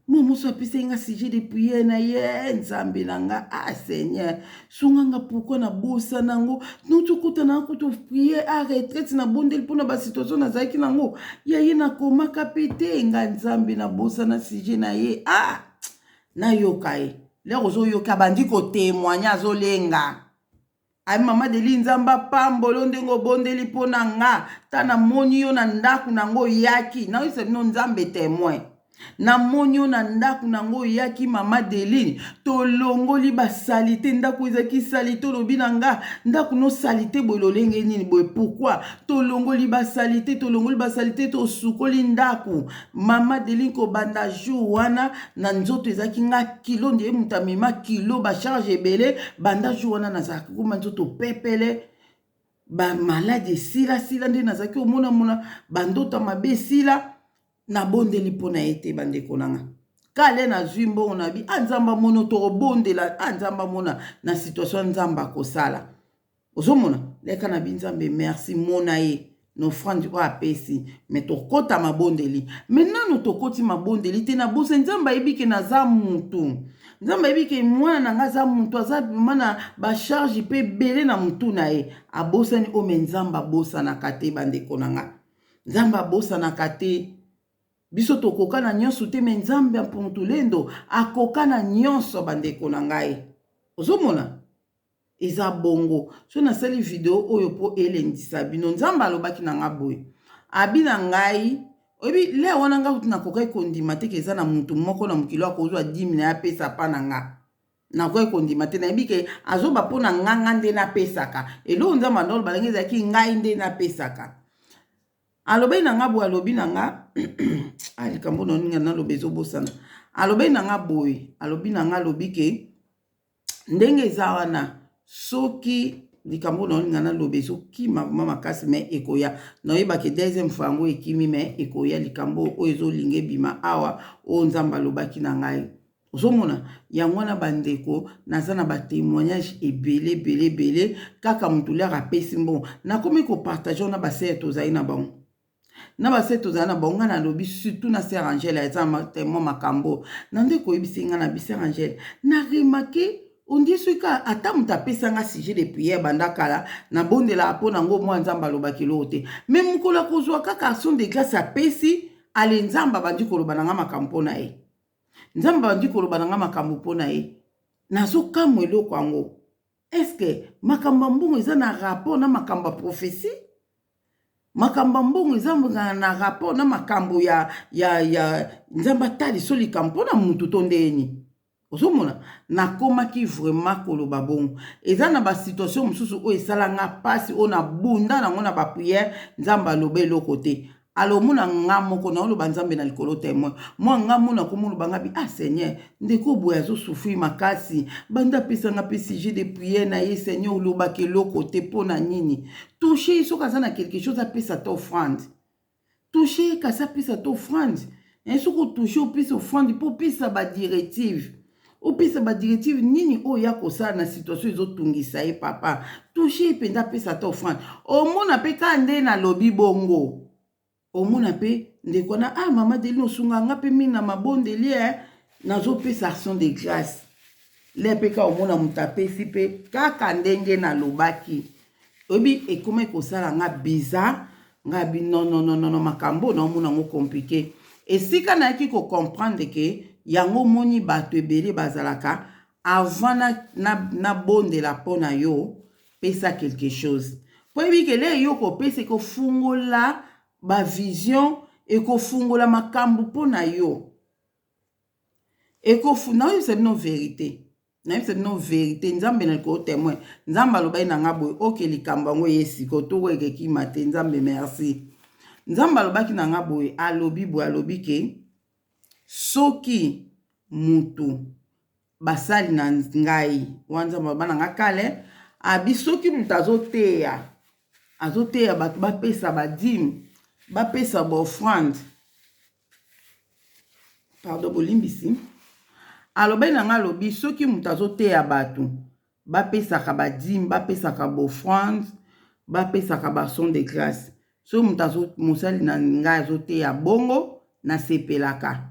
mo moso apesaki nga sujet de prière na ye. Nzambe na nga, ah Seigneur, sunga nga, pourquoi nabosana yango? Noti okutana nga kutu prière a retraite, nabondeli mpona basituation nazalaki nango ya ye, nakomaka mpe te. Nga Nzambe, nabosana sujet na ye. Ah, nayoka ye. Lere ozoyoka, abandi kotémoigner, azolenga ayi: mama Deli, Nzambe apambolo ndenge obondeli mpo na nga. Ta namoni yo na ndako nango oyaki, nayoyisa bino, Nzambe témoin, namoni yo na ndako nango oyaki. Mama Deline, tolongoli basaleté, ndako ezalaki saleté. Olobi na nga ndako no saleté boye, lolenge nini boye, pourquoi? Tolongoli basaleté, tolongoli basaleté, tosukoli ndako. Mama Deline, kobanda jour wana na nzoto ezalaki nga kilo, nde moto amema kilo, bacharge ebele. Banda jour wana nazalaki koma nzoto pepele. Bamaladi esilasila nde nazalaki komonamona, bandoto ya mabe esila. Nabondeli mpo na ye te, bandeko na nga. Kale nazwi mbongo na bi, ah Nzambe amona, tokobondela, ah Nzambe amona na situation Nzambe akosala. Ozomona leka na bi, Nzambe merci, mona ye na offrande oyo apesi. Me tokɔta mabondeli, me nanu tokɔti mabondeli te. Nabosa Nzambe ayebi ke naza mutu, Nzambe ayebi ke mwana na nga aza mutu, aza vraiment na bacharge mpe ebele na mutu na ye. Abosani oyo, me Nzambe abosanaka te, bandeko na nga. Nzambe abosanaka te. Biso tokoka na nyonso te, me Nzambe ya Mpuntulendo akoka na nyonso, bandeko na ngai. Ozomona eza bongo. So nasali video oyo mpo elendisa bino. Nzambe alobaki na nga boye, abi na ngai, oyebi le wana nga kutu nakokaki kondima te ke eza na mutu moko na mokili oyo akozwa dime na ye apesa mpa na nga. Nakoki kondima te. Nayebi ke azoba mpo na nga, nga nde napesaka eloko. Nzambe andoloba ndenge ezalaki, ngai nde napesaka. Alobaki na nga boye, alobi na nga, ah, likambo na oninga naloba ezobosana. Alobaki na nga boye, alobi na nga, alobi ke ndenge eza wana, soki likambo na olinga naloba ezokima vraimen makasi, me ekoya. Naoyebake deuxième fois yango ekimi, me ekoya. Likambo oyo ezolinga ebima awa, oyo Nzambe alobaki na ngai, ozomona yango wana. Bandeko, naza na batémoignage ebele ebele ebele. Kaka motu lere apesi mbongo, nakomi kopartage wana. Basere tozali na bango, na basere tozali na bango, ngai nalobi surtout na sœur Angele, eza témoin. Makambo na nde koyebisi ngai na bisœur Angele, na remarquer ondie soki ata moto apesanga sujet de prière banda kala, nabondelaka mpo nango, mwa Nzambe alobaki eloko te. Me mokolo akozwa kaka action de grâce apesi, ale Nzambe abandi koloba na nga makambo mpo na ye. Nzambe abandi koloba na nga makambo mpo na ye. Nazokamwa eloko yango. Est-ce makambo ya mbongo eza na rapport na makambo ya prophétie? Makambo ya mbongo eza na rapport na makambo ya Nzambe ataliso likambo mpo na mutu to ndeni? Ozomona nakomaki vraiment koloba bongo. Eza na basituation mosusu oyo esalanga mpasi, oyo nabunda nango na baprière, Nzambe aloba eloko te. Alomona nga moko naoloba Nzambe na likolo témoin. Mwa nga mona komoloba nga bi, ah Seigneur, ndeko boye azosouffrir makasi, banda apesanga mpe sujet de prière na ye, Seigneur, olobaka eloko te. Mpo na nini? Touche ye, soki aza na quelque chose, apesa ta offrande. Touche ye, kasi apesa ta offrande. Soki otouche, opesa offrande mpo opesa badirective, opesa badirective nini oyo ya kosala na situation ezotungisa ye. Papa, touche ye mpenza, apesa ta offrande. Omona mpe kaka nde nalobi bongo, omona mpe ndeko wana, ah mama Deline, osunga nga mpe mingi na mabondeli e, nazopesa action de grâce. Le mpe kaka omona moto apesi mpe kaka ndenge nalobaki. Oyebi, ekoma ekosala nga bizarre. Nga bi, non, non, non, non, makambo naomona yango compliqué. Esika nayaki kocomprendre ke yango omoni bato ebele bazalaka, avant nabondela na mpo na yo, pesa quelque chose, mpo yebi ke le yo kopesa ekofungola bavision, ekofungola makambo mpo na yo. Naoyebisa bino vérité, nayebisa bino vérité. Nzambe na likolo témoin. Nzambe alobaki na nga boye, oke likambo yango ye sikoyo toko ekekima te. Nzambe merci. Nzambe alobaki na nga boye, alobi boye, alobi ke soki mutu basali na ngai wana, Nzambe aloba na nga kale, abi soki moto azoteya, azoteya bato bapesa badîme, bapesa baoffrande, pardon, bolimbisi, alobaki na nga, alobi soki moto azoteya bato bapesaka badîme, bapesaka baoffrande, bapesaka baaction de grâce, soki moto mosali na ngai azoteya bongo, nasepelaka.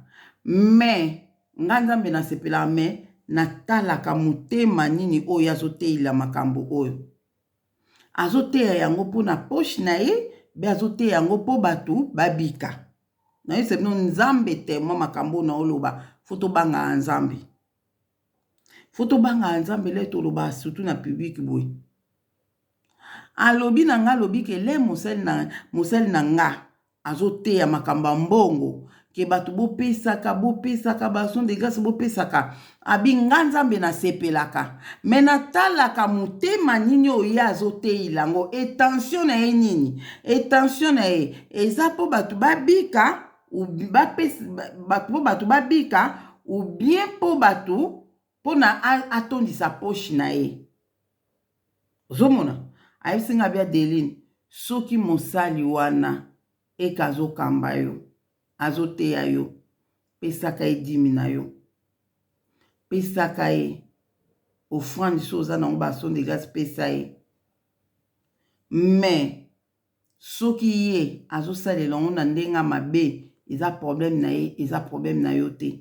Me nga Nzambe nasepelaka, me natalaka motema nini oyo azoteyela makambo oyo. Azoteya yango mpona poche na ye be, azoteya yango mpo bato babika. Nayebisa bino, Nzambe témoin, makambo oyo naoloba, fo tobangaka Nzambe, fo tobangaka Nzambe. Le tolobaka surtout na public boye. Alobi na nga, alobi ke le mosali na nga azoteya makambo ya mbongo, ke bato bopesaka, bopesaka baaction de grâce, bopesaka, abi nga Nzambe nasepelaka, me natalaka motema nini oyo ye azoteyela yango, intention na ye nini. Intention na ye eza mpo bato babika, mpo bato babika, ou bien mpo bato mpona atondisa poche na ye. Ozomona, Ayebisi nga abi Adeline, soki mosali wana eke azokamba yo, azoteya yo, pesaka ye dimi na yo, pesaka ye offrande so oza nango ba action de grace, pesa ye. Mais soki ye azosalela yango na ndenge ya mabe, eza problème na ye, eza problème na yo te.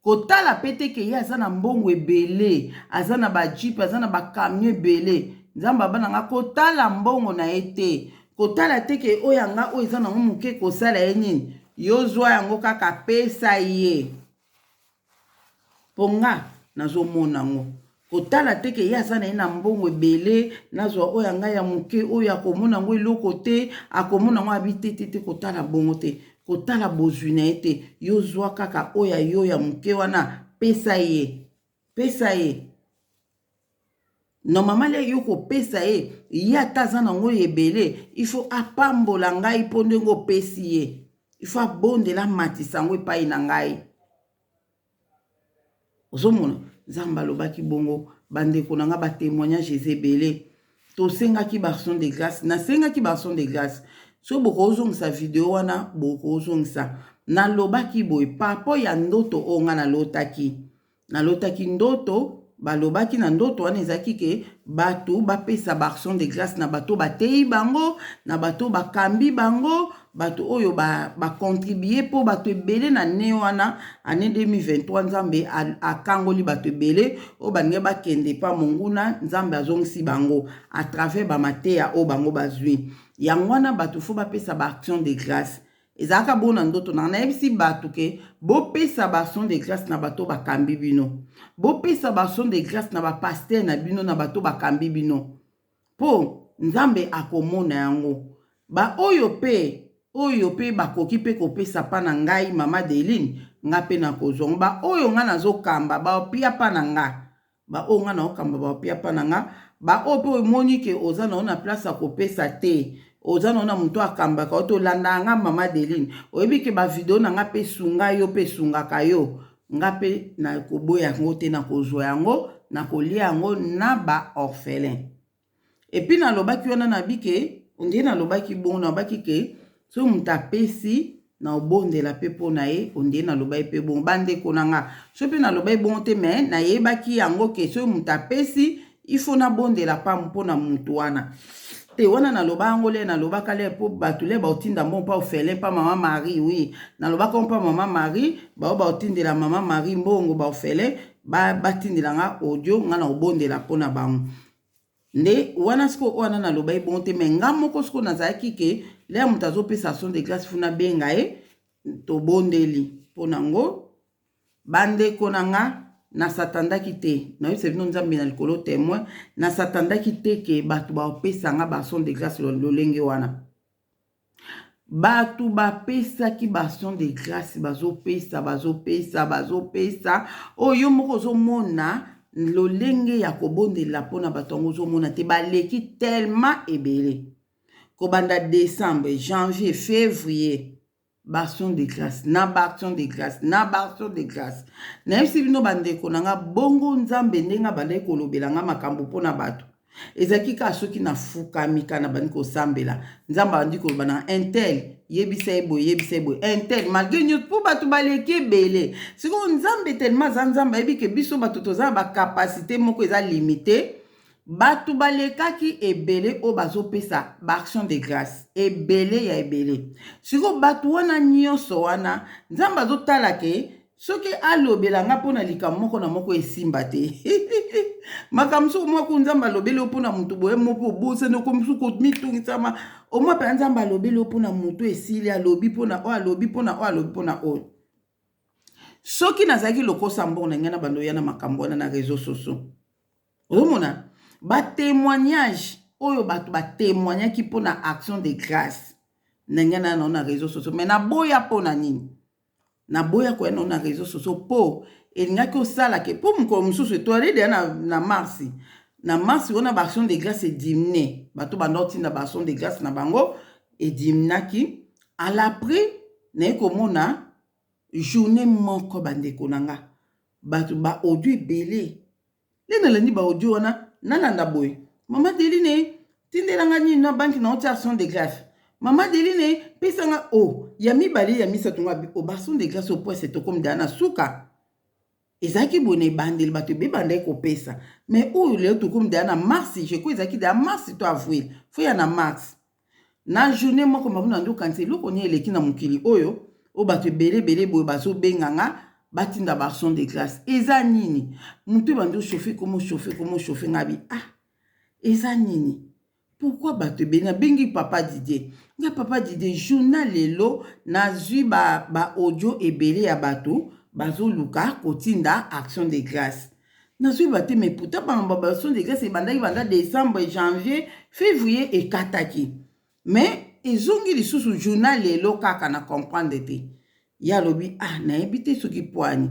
Kotala pe te ke ye aza na mbongo ebele, aza na ba jeep, aza na ba camion ebele. Nzambe aba na nga kotala mbongo na ye te, kotala te ke oyo ya nga oyo eza nango moke kosala ye nini. Yo zwa yango kaka pesa ye. Po nga nazo mona ngo. Kotala te ke ye aza na ye na mbongo ebele, nazwa oyo ya ngai ya moke, oyo akomona yango eloko te, akomona yango abi te te te, kotala bongo te, kotala bozwi na ye te, yo zwa kaka oyo ya yo ya moke wana, pesa ye, pesa ye. Normalement le yo kopesa ye, ye ata aza na yango ebele, il faut apambola ngai mpo ndenge opesi ye, il faut abondela amatisa yango epai na ngai. Ozomona Nzambe alobaki bongo. Bandeko na nga, ba témoignage eza ebele. Tosengaki ba action de grâce, nasengaki ba action de grâce. Soki bokozongisa video wana, bokozongisa. Nalobaki boye par rapport ya ndoto oyo nga nalotaki. Nalotaki ndoto, balobaki na ndoto wana ezalaki ke bato bapesa ba action de grâce na bato bateyi bango, na bato bakambi bango, bato oyo bacontribue ba mpo bato ebele na ne wana année 2023 Nzambe akangoli bato ebele oyo balingi bakende pa monguna, Nzambe azongisi bango à travers bamateya oyo bango bazwi. Yango wana bato fo bapesa ba action de grâce. Ezalaka bongo na ndoto na nayebisi bato ke bopesa ba action de grâce na bato bakambi bino, bopesa ba action de grâce na ba pasteur na bino, na bato bakambi bino, mpo Nzambe akomona yango. Ba oyo pe oyo pe bakoki pe kopesa pa na ngai mama Deline, nga pe nakozwa yango. Ba oyo nga nazokamba baopia pa na nga, ba oyo nga naokamba baopia pa na nga. Ba oyo pe omoni ke oza na yo na place ya kopesa te, oza na yo na moto akambaka yo, tolandaka nga mama Deline, oyebi ke ba video na nga pe esunga yo pe esungaka yo, nga pe nakoboya yango te, nakozwa yango, nakolia yango na ba orphelin. Epuis nalobaki wana na bike ondie, nalobaki bongo, nalobaki ke soki moto apesi na obondela pe mpo na ye, ondie nalobaki pe bongo. Bandeko na nga, soki mpe nalobaki bongo te, me nayebaki yango ke soki moto apesi il faut nabondela pa mpo na moto wana te. Wana naloba yango le nalobaka le mpo bato le baotinda mbongo mpa orphelin mpa mama Marie. Oui, nalobaka mpa mama Marie, bao baotindela mama Marie mbongo, ba orphelin batindela nga audio, nga na obondela mpo na bango. Nde wana sikoyo wana nalobaki bongo te, me nga moko sikoyo nazalaki ke lea moto azopesa son de glace funa benga ye, tobondeli mpo nango. Bandeko na nga, nasatandaki te, nayebisa bino Nzambe na likolo témoin, nasatandaki te ke bato baopesa nga ba son de grâce lolenge wana. Bato bapesaki ba action de grâce, bazopesa, bazopesa, bazopesa, oyo yo moko ozomona lolenge ya kobondela mpona bato yango ozomona te, baleki tellement ebele. Kobanda décembre, janvier, février, ba action de grâce na ba action de grâce na ba action de grâce. Nayebisi bino bandeko na nga bongo, Nzambe ndenge abandaki kolobela nga makambo mpona bato ezalaki kaka soki nafukami kaka na bandi kosambela, Nzambe abandi koloba na intel, yebisa ye boye, yebisa ye boye, intel, malgré nyonso mpo bato baleki ebele. Sikoyo Nzambe tellement aza Nzambe, ayebi ke biso bato toza na bacapacité moko eza limité. Bato balekaki ebele oyo bazopesa baaction de grâce ebele ya ebele. Sikoyo bato wana nyonso wana, Nzambe azotala ke soki alobela nga mpona likambo moko na moko esimba te. Makambo soki moko Nzambe alobeli yo mpona motu boye moko obosani, okomi soki komitungisama. Omwa mpenza Nzambe alobeli yo mpona motu, esili, alobi mpona oyo, alobi mpona oyo, alobi mpona oyo. Soki nazalaki lokosa mbongo na ngai na bando ya na makambo wana na réseau sociaux, ozomona batémoignage oyo bato batémoignaki mpona action de grâce na ngai na na réseau sociaux. Mais naboya mpona nini? Naboya koya nao na réseau sociaux mpo elingaki osalake mpo mokolo mosusu etoile deya na mars. Na mars wana baaction de grâce ediminuer, bato banda otinda baaction de grâce na bango ediminuaki. À l'après naye komona journée moko, bandeko na nga, bato ba audio ebele nde nalandi ba audio wana. Nalanda boye, mama Deline. Tindela nga nini na banque na otia action de grâce. Mama Adeline, pesa nga o oh, ya mibale ya misato nga o oh, ba action de grâce au point c'est tokomi deja na suka. Ezalaki boye na ebandeli bato ebele bandaki kopesa mais oyo lelo tokomi deja na mars, je crois ezalaki deja mars to avril, fo ya na mars. Na journée moko mabuna nde okanisa eloko nini eleki na mokili oyo oyo bato ebele ebele boye bazobenga nga batinda ba action de grâce eza nini moto ebandi ochauffe komo chauffe komo chauffe nga bi ah eza nini pourquoi bato ebele nabengi papa Didier nga papa Didier journal lelo nazwi ba, ba audio ebele ya bato bazoluka kotinda action de grâce nazoyeba te mais pourtant bango ba action de grâce ebandaki banda décembre janvier février ekataki mais ezongi lisusu journal lelo kaka na comprendre te ye alobi ah nayebi te soki pwani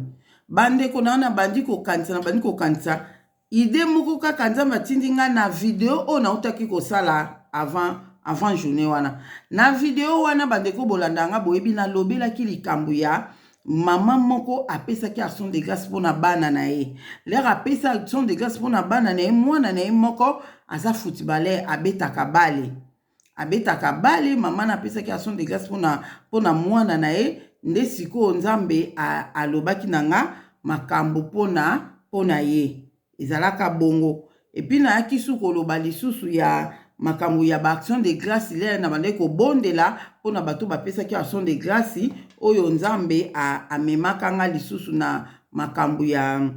bandeko na wana bandi kokanisa na bandi kokanisa Idee moko kaka Nzambe atindi nga na video oyo nautaki kosala avant avant journée wana. Na video wana bandeko bolanda nga boyebi nalobelaki likambo ya mama moko apesaki action de grâce mpona bana na ye. Lere apesa action de grâce mpona bana na ye, mwana na ye moko aza footballeur abetaka bale. Abetaka bale, mama na apesaki action de grâce mpona mpona mwana na ye nde sikoyo Nzambe alobaki na nga makambo mpona mpona ye ezalaka bongo epuis nayaki su koloba lisusu ya makambo ya ba action de grâce lere na bandaki kobondela mpona bato bapesaki action de grâce oyo Nzambe amemaka nga lisusu na makambo ya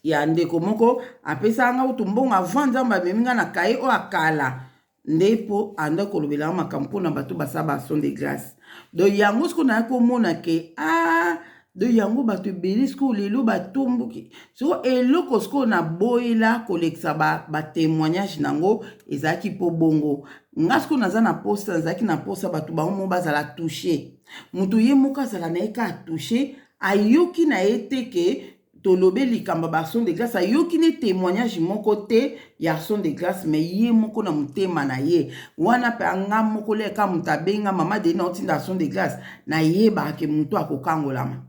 ya ndeko moko apesaka nga kutu mbongo avant nzambe amemi nga na kaye oyo akala nde mpo anda kolobela nga makambo mpona bato basala ba action de grâce donc yango sikoyo naya komona ke ah donc yango bato ebele sikoyo lelo batomboki sikoyo eloko sikoyo naboyela kolekisa batémoignage ba nango ezalaki mpo bongo nga sikoyo naza na posa nazalaki na posa bato bango moko bazala touche moto ye moko azala na ye kaka touche ayoki na ye te ke tolobe likambo ya ba action de grâce ayoki ne témoignage moko te ya action de grâce mais ye moko na motema na ye wana mpe anga moko leka moto abenga mama deni naotinda action de grâce nayebaka ke moto akokangolama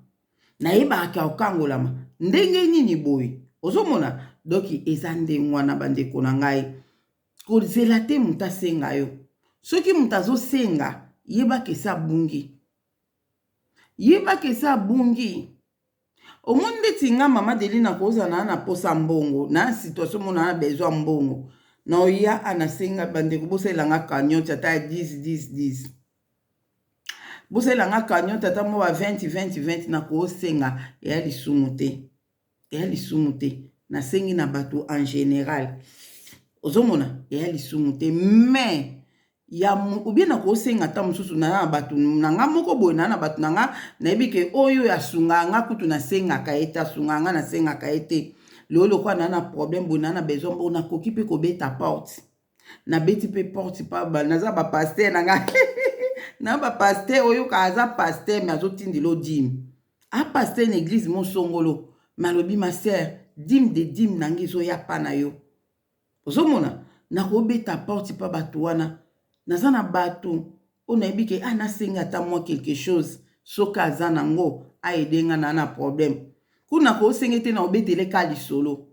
nayebaka ke akokangolama ndenge nini boye ozomona donc eza ndenge wana bandeko na ngai kozela te moto asenga yo soki moto azosenga yebaka esi abungi yebaka esi abungi Omoni ndeti nga mama Delina kozala na na posa mbongo na situation mona na besoin mbongo na oya anasenga bandeko bosalela nga cagnotte ata ya 10 10 10 bosalela nga cagnotte ata mo ba 20 20 20 nakosenga eya lisumu te eya lisumu te nasengi na bato en général ozomona eya lisumu te mais ya ou bien nakosenga ata mosusu na na bato na nga moko boye na na bato na nga nayebi ke oyo asungaka nga kutu nasengaka ye te asungaka nga nasengaka ye te lelo lokola na na problème boye na na besoin mbo nakoki mpe kobeta porte nabeti mpe porte pa naza bapaster na nga na bapaster oyoka aza paster me azotindela odime apaster na eglise mosongolo me alobi ma sœur dime de dime na nga ezoya pa na yo Ozomona nakobeta porte pa bato wana naza na bato oyo nayebi ke ah nasenga ata mwa quelque chose soki aza nango aide nga na na problème kuna nakosenge te na obetele ka lisolo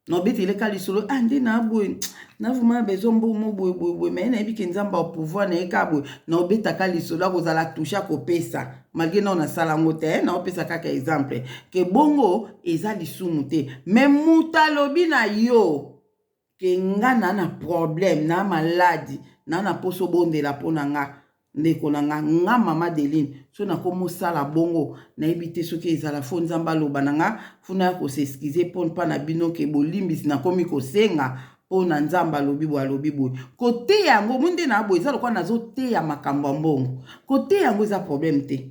na obetele ka lisolo ah nde na boye na vraiment besoin mbongo mo boye boye boye mais nayebi ke nzambe ya pouvoir na ye ka boye na obetaka lisolo akozala touche akopesa malgré nao nasala yango te naopesa kaka exemple ke bongo eza lisumu te me moto alobi na yo ke nga na na problème na maladi na na mposa obondela mpo na nga ndeko na nga nga mama Deline so nakomosala bongo nayebi te soki ezala fo nzambe aloba na nga fo naya kosexcuse mpo mpa na bino ke bolimbisi nakomi kosenga mpo na nzambe alobi boye alobi boye koteya yango moi nde na boye eza lokola nazoteya makambo ya mbongo koteya yango eza problème te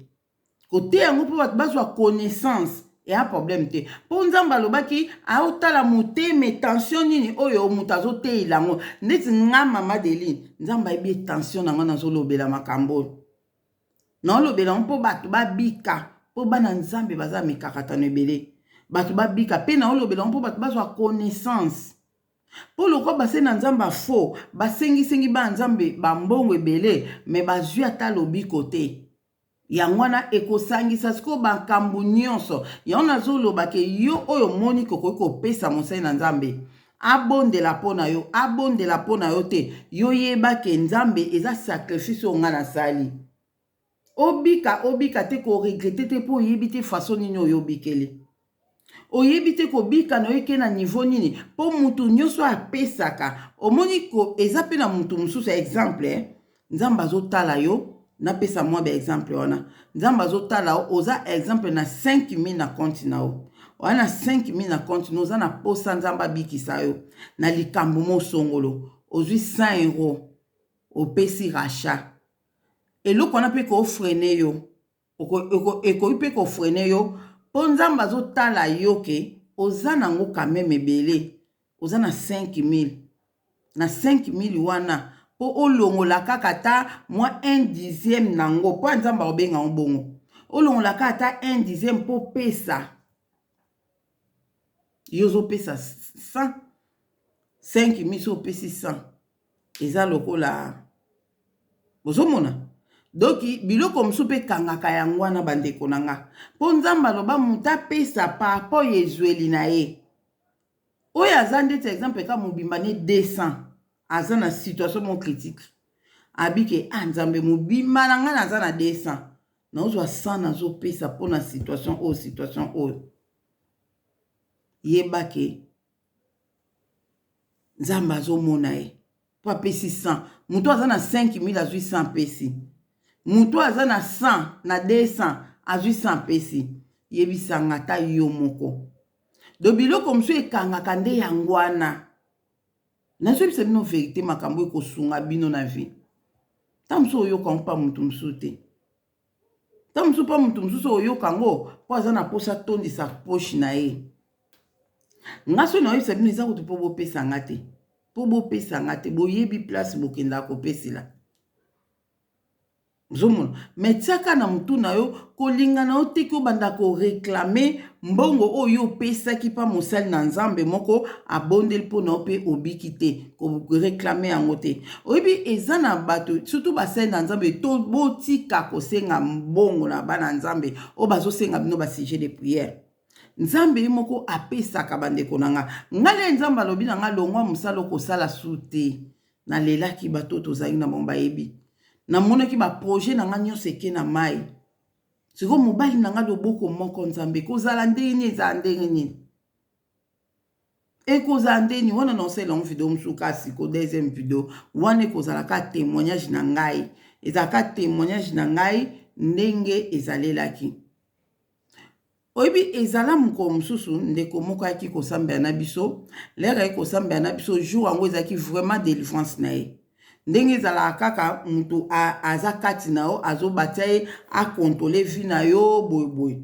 koteya yango mpo bato bazwa connaissance eya problème te mpo nzambe alobaki aotala motema tension nini oyo moto azoteyela yango ndeti nga mama deline nzambe ayebi tension na nga nazolobela makambo oyo naolobela yango mpo bato babika mpo bana nzambe baza mikakatano ebele bato babika mpe naolobela yango mpo bato bazwa connaissance mpo lokola basali na nzambe ya faux basengisengi bana nzambe bambongo ebele me bazwi ata lobiko te yango wana ekosangisa sikoyo makambo nyonso yango nazoloba ke yo oyo omoni kokoki kopesa mosali na nzambe. Abondela mpo na yo, abondela mpo na yo te, yo yeba ke Nzambe eza sacrifice oyo nga nasali. Obika obika te ko regretter te mpo oyebi te façon nini oyo obikeli. Oyebi te kobika na yo eke na niveau nini mpo mutu nyonso apesaka. Omoni ko eza mpe na mutu mosusu exemple eh? Nzambe azotala yo napesa mwa ba exemple wana. Nzambe azotala yo oza exemple na 5000 na compte na yo. Oza na 5000 na compte na oza na posa Nzambe abikisa yo na likambo mosongolo. Ozwi 100 euros opesi rachat. Eloko wana mpe ko freiner yo. Ekoki mpe ko freiner yo mpo Nzambe azotala yo ke oza nango quand meme ebele. Oza na 5000. Na 5000 wana mpo olongola kaka ata mwa 1 dixième nango mpo Nzambe akobenga yango bongo. Olongola kaka ata 1 dixième mpo opesa. Yo ozopesa 100. 5000 soki opesi 100 eza lokola bozomona donc biloko mosusu mpe ekangaka yango wana bandeko na nga mpo Nzambe aloba moto apesa par rapport ya ezweli na ye. Oyo aza ndeti exemple ka mobimba ne 200 aza na situation moko critique abike ah Nzambe mobimba na nga naza na 200 nazozwa 100 nazopesa mpo na situation oyo situation oyo yeba ke Nzambe azomona ye mpo apesi 100. Moto aza na 5000 azwi 100 apesi. Moto aza na 100 na 200 azwi 100 apesi. Yebisanga ata yo moko. Do biloko mosusu ekangaka nde yango wana. Nazoyebisa bino verite makambo ekosunga bino na vie. Ntango mosusu oyoka yango mpa moto mosusu te. Ntango mosusu mpa moto mosusu oyoka yango mpo aza na mposa atondisa poche na ye. Nga soki nayoyebisa bino eza kutu mpo bopesa nga te. Mpo bopesa nga te. Boyebi place bokendaka kopesela. Ozomona? Mais tiaka na mutu na yo kolinga na yo te ke obanda ko reclamer mbongo oyo opesaki pa mosali na Nzambe moko abondeli mpo na yo mpe obiki te. Ko reclamer yango te. Oyebi eza na bato surtout basali na Nzambe to botika kosenga mbongo na bana Nzambe oyo bazosenga bino ba sujet de prière. Nzambe ye moko apesaka bandeko na nga. Nga nde Nzambe alobi na nga longwa mosala okosala su te. Nalelaki bato oyo tozalaki na bango bayebi. Namonaki ba projet na nga nyonso eke na mayi. Sikoyo mobali na nga loboko moko Nzambe ekozala ndenge nini ezala ndenge nini? Ekozala ndenge nini? Wana naosala yango video mosusu kaka sikoyo deuxième video wana ekozala kaka témoignage na ngai. Ezala kaka témoignage na ngai ndenge ezalelaki. Oyebi ezala mokolo mosusu ndeko moko ayaki kosambela na biso lere ayaki kosambela na biso jour yango ezalaki vraiment delivrance na ye ndenge ezalaka kaka moto aza kati na yo azobatia ye akontrole vie na yo boyeboye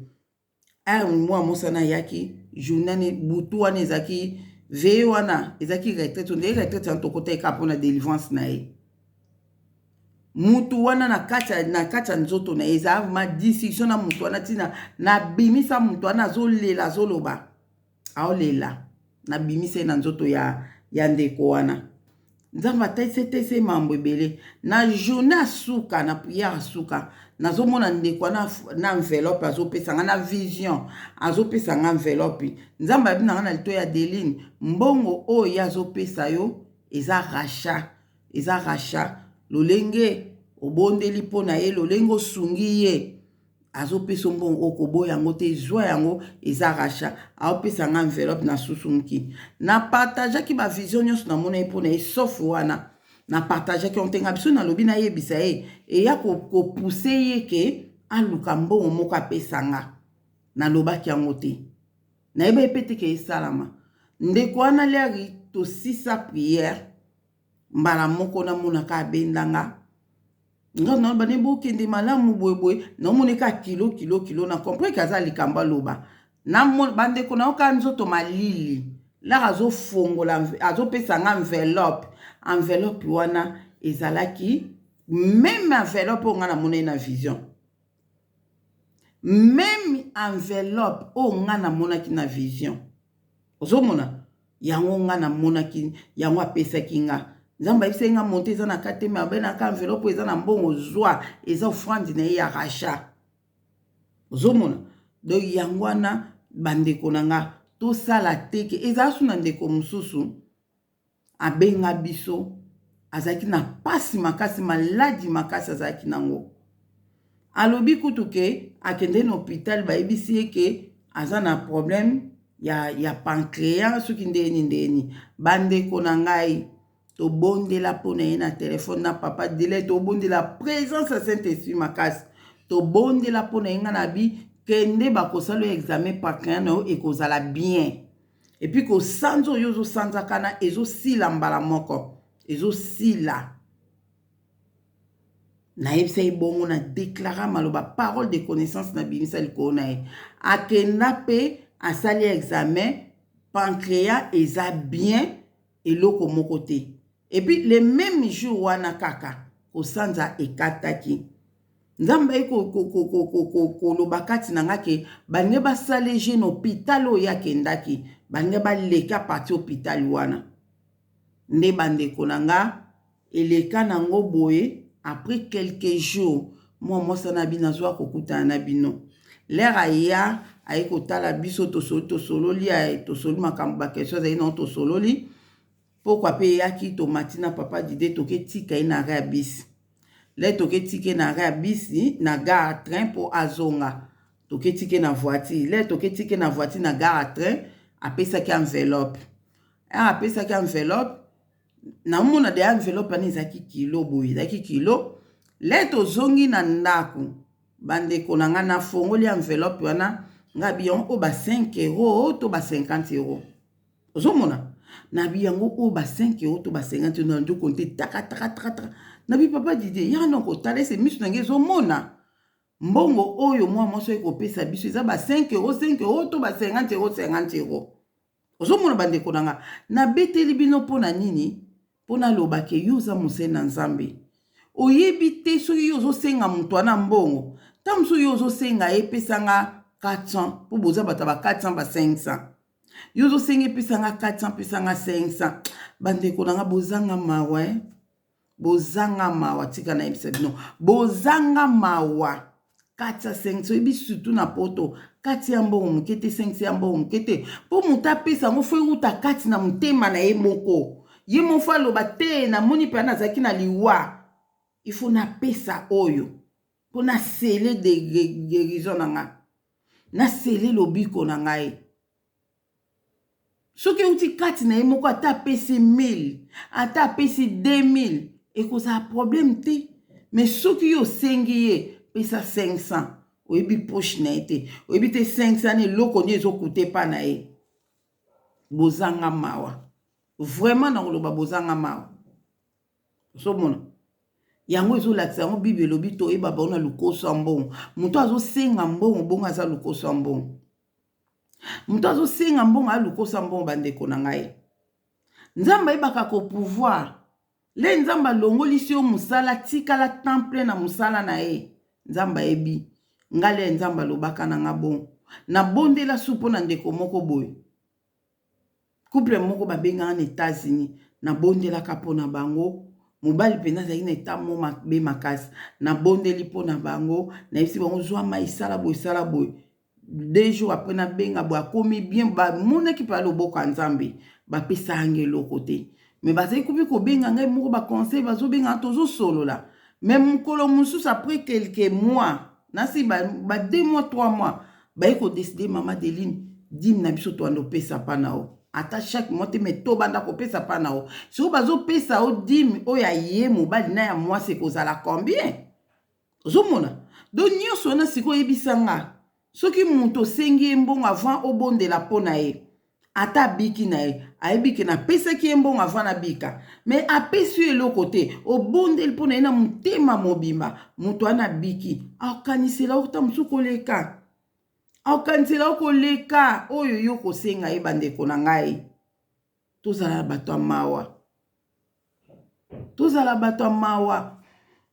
ere mwa mosana ayaki journée ne butu wana ezalaki veye wana ezalaki retraite ndenge retraite wana tokotaki kaka mpona delivrance na ye Mutu wana na kati na kati ya nzoto na ye eza vraiment discussion na mutu wana ntina nabimisa mutu wana azolela azoloba aolela nabimisa ye na nzoto ya, ya ndeko wana nzambe atese tese mambo ebele na journée asuka na prière asuka nazomona ndeko wana na enveloppe azopesa nga na vision azopesa nga enveloppe nzambe abi na nga na lito ya Adeline mbongo oyo ye azopesa yo eza rachat Eza rachat lolenge obondeli mpo na ye lolenge osungi ye azopesa mbongo okoboya yango te zwa yango eza rachat aopesa nga enveloppe na susumuki na partageaki ba vision nyonso namonaki mpo na ye sauf wana na partageaki yango te nga biso nalobi nayebisa ye eya kopousse ye ke aluka mbongo moko apesa nga nalobaki yango te nayebaki mpe te ke esalama ndeko wana leri tosisa prière mbala moko namonaka abenda nga nga naloba ne bokende malamu boyeboye naomona eka kilo kilo kilo na comprendre ke aza likambo aloba bandeko nayoka nzoto malili lara azofongola azopesa nga enveloppe enveloppe wana ezalaki meme enveloppe oyo nga namonaki na vision meme enveloppe oyo nga namonaki na vision ozomona yango nga namonaki yango apesaki nga nzambe ayebisaki nga monte eza na kati te me abenaka enveloppe eza na mbongo zwa eza offrande na ye ya rachat ozomona donc yango wana bandeko na nga tosala teke ezala su na ndeko mosusu. Abenga biso, azalaki na pasi makasi, maladi makasi azalaki nango. Alobi kutu ke akende na hôpital, bayebisi ye ke aza na problème ya pancréas, soki ndeni ndeni. Bandeko na ngai, tobondela mpo na ye na telefone na papa Dile, tobondela présence ya Saint Esprit makasi, tobondela mpo na ye. Ngai na bi kende, bakosala yo examen, pancréas na yo ekozala bien, et puis kosanza oyo ozosanzaka na ezosila mbala moko, ezosila. Nayebisa ye bongo, na déclarer maloba, parole de connaissance na bimisa likolo na ye. Akenda mpe asali examen, pancréas eza bien, eloko moko te. Et puis le même jour wana kaka kosanza ekataki. Nzambe ayi koloba kati na nga ke balingi basala jeune hôpital oyo akendaki, balingi baleka parti hôpital wana nde. Bandeko na nga, eleka nango boye. Après quelques jours, mwa mwasi na bino azwa kokutana na bino. L'heure aya, aye kotala biso, tosoli, tosololi, tosoli makambo, baquestion azali nango, tosololi. Pokwa mpe eyaki, tomati na papa Dide, toketika ye na arrêt ya bus. Le toketika ye na arrêt ya bus, na gare train, mpo azonga. Toketika ye na voiture. Le toketika ye na voiture na gare train, apesaki enveloppe. Apesaki enveloppe, namona deya enveloppe wana ezalaki kilo boye, ezalaki kilo. Le tozongi na ndako, bandeko na ngai, nafongoli enveloppe wana, nga bi yango oyo ba 5 € to ba 50 €. Ozomona nabi yango oyo ba 5 € to ba 50 €, na ndio konte taka taka taka taka. Nabi papa Didie, yaka na kotala ese miso na ngai ezomona mbongo oyo mwa mwasi oyo ekopesa biso eza ba 5 €, 5 € to ba 50 €, 50 €. Ozomona, bandeko na nga, nabeteli bino mpo na nini? Mpo naloba ke yo oza mosali na Nzambe, oyebi te soki yo ozosenga moto wana mbongo. Ntango mosusu yo ozosenga ye epesanga 400, mpo boza bato ya ba 400, ba 500. Yo ozosenga epesanga 400, pesanga 500. Bandeko na nga, bozanga mawa, eh? Bozanga mawa. Tika nayebisa bino, bozanga mawa. Kati ya 500, oyebi, surtout na Poto, kati ya mbongo moke te, 500 ya mbongo moke te. Mpo moto apesa yango, faut euta kati na motema na ye moko. Ye moko aloba te: namoni mpe nazalaki na liwa, il faut napesa oyo mpo nasele de guérison na ngai, nasele lobiko na ngai. Soki euti kati na ye moko, ata apesi 1000, ata apesi 2000, ekozala problème te. Mais soki yo osengi ye pesa 500, oyebi poche na ye te, oyebi te 500 na eloko nini ezokuta epa na ye. Bozanga mawa, vraiment na koloba bozanga mawa. Ozomona yango ezolakisa yango. Bible elobi toyeba bango na lokoso ya mbongo. Moto azosenga mbongo bongo aza lokoso ya mbongo. Moto azosenga mbongo aya lokoso ya mbongo. Bandeko na ngai, Nzambe ayebaka kopouvoir. Le Nzambe alongolisi yo mosala, tikala temps plein na mosala na ye. Nzambe ayebi ngai. Le Nzambe alobaka na nga bongo, nabondela su mpo na ndeko moko boye, couple moko babengaka na États-Unis. Nabondelaka mpo na bango. Mobali mpenza azalaki na eta mo mabe makasi. Nabondeli mpo na bango, nayebisi bango: zwa mai, esala boye, esala boye. 2 jours après, nabenga boye, akomi bien. Bamonaki mpe loboko ya Nzambe. Bapesaka ngai eloko te, mais bazali komi kobenga ngai moko, baconseil bazobenga, tozosolola. Mais mokolo mosusu, après quelques mois, nasi ba 2 mois, 3 mois, baye kodécider: mama Deline, dîme na biso tobanda opesa mpa na yo, ata chaque mois te, mais tobanda kopesa mpa na yo. Sikoyo bazopesa yo dîme oyo aye mobali na ya mwasi, ekozala combien? Ozomona, donc nyonso wana sikoyo oyebisa nga, soki moto osengi ye mbongo avant obondela mpo na ye, ata abiki na ye, ayebi ke napesaki ye mbongo avant nabika, mais apesi yo eloko te, obondeli mpo na ye na motema mobimba, moto wana abiki, akanisela ota mosusu koleka, akanisela yo koleka oyo yo kosenga ye. Bandeko na ngai, tozala bato ya mawa, tozala bato ya mawa.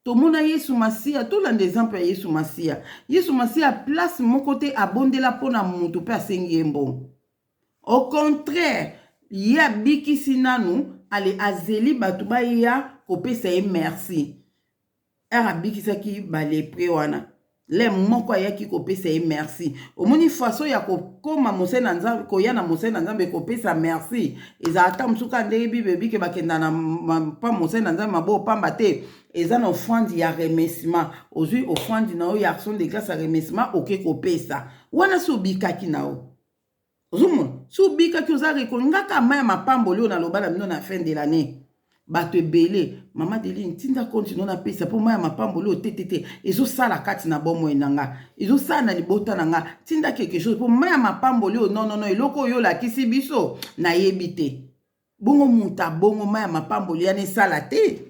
Tomona Yesu Masiya, tolanda exemple ya Yesu Masiya. Yesu Masiya, place moko te abondela mpo na moto mpe asengi ye mbongo. Au contraire, ye abikisi nanu, ale azeli bato baya kopesa ye merci. Ere abikisaki balépreux wana, Le moko ayaki kopesa ye merci. Omoni façon ya kokóma mosali na Nzambe, koya na mosali na Nzambe kopesa merci, ezala ata mosusu kaka ndenge Bible ebike bakenda na pa mosali na Nzambe maboko pamba te. Eza na offrande ya remerciement. Ozwi offrande na yo ya action de grâce ya remerciement, oke kopesa wana. Si obikaki na yo, ozomona, si obikaki, oza rekolo ngaka mai ya mapamboli oyo naloba na bino na fin de l'année. Bato ebele: "Mama Deline, ntinda continue napesa mpo mai ya mapamboli oyo te te te ezosala kati na bomoi na nga, ezosala na libota na nga. Ntinda quelque chose mpo mai ya mapamboli oyo." Non, non, non, eloko oyo olakisi biso, nayebi te. Bongo moto abongo mai ya mapamboli yana esala te.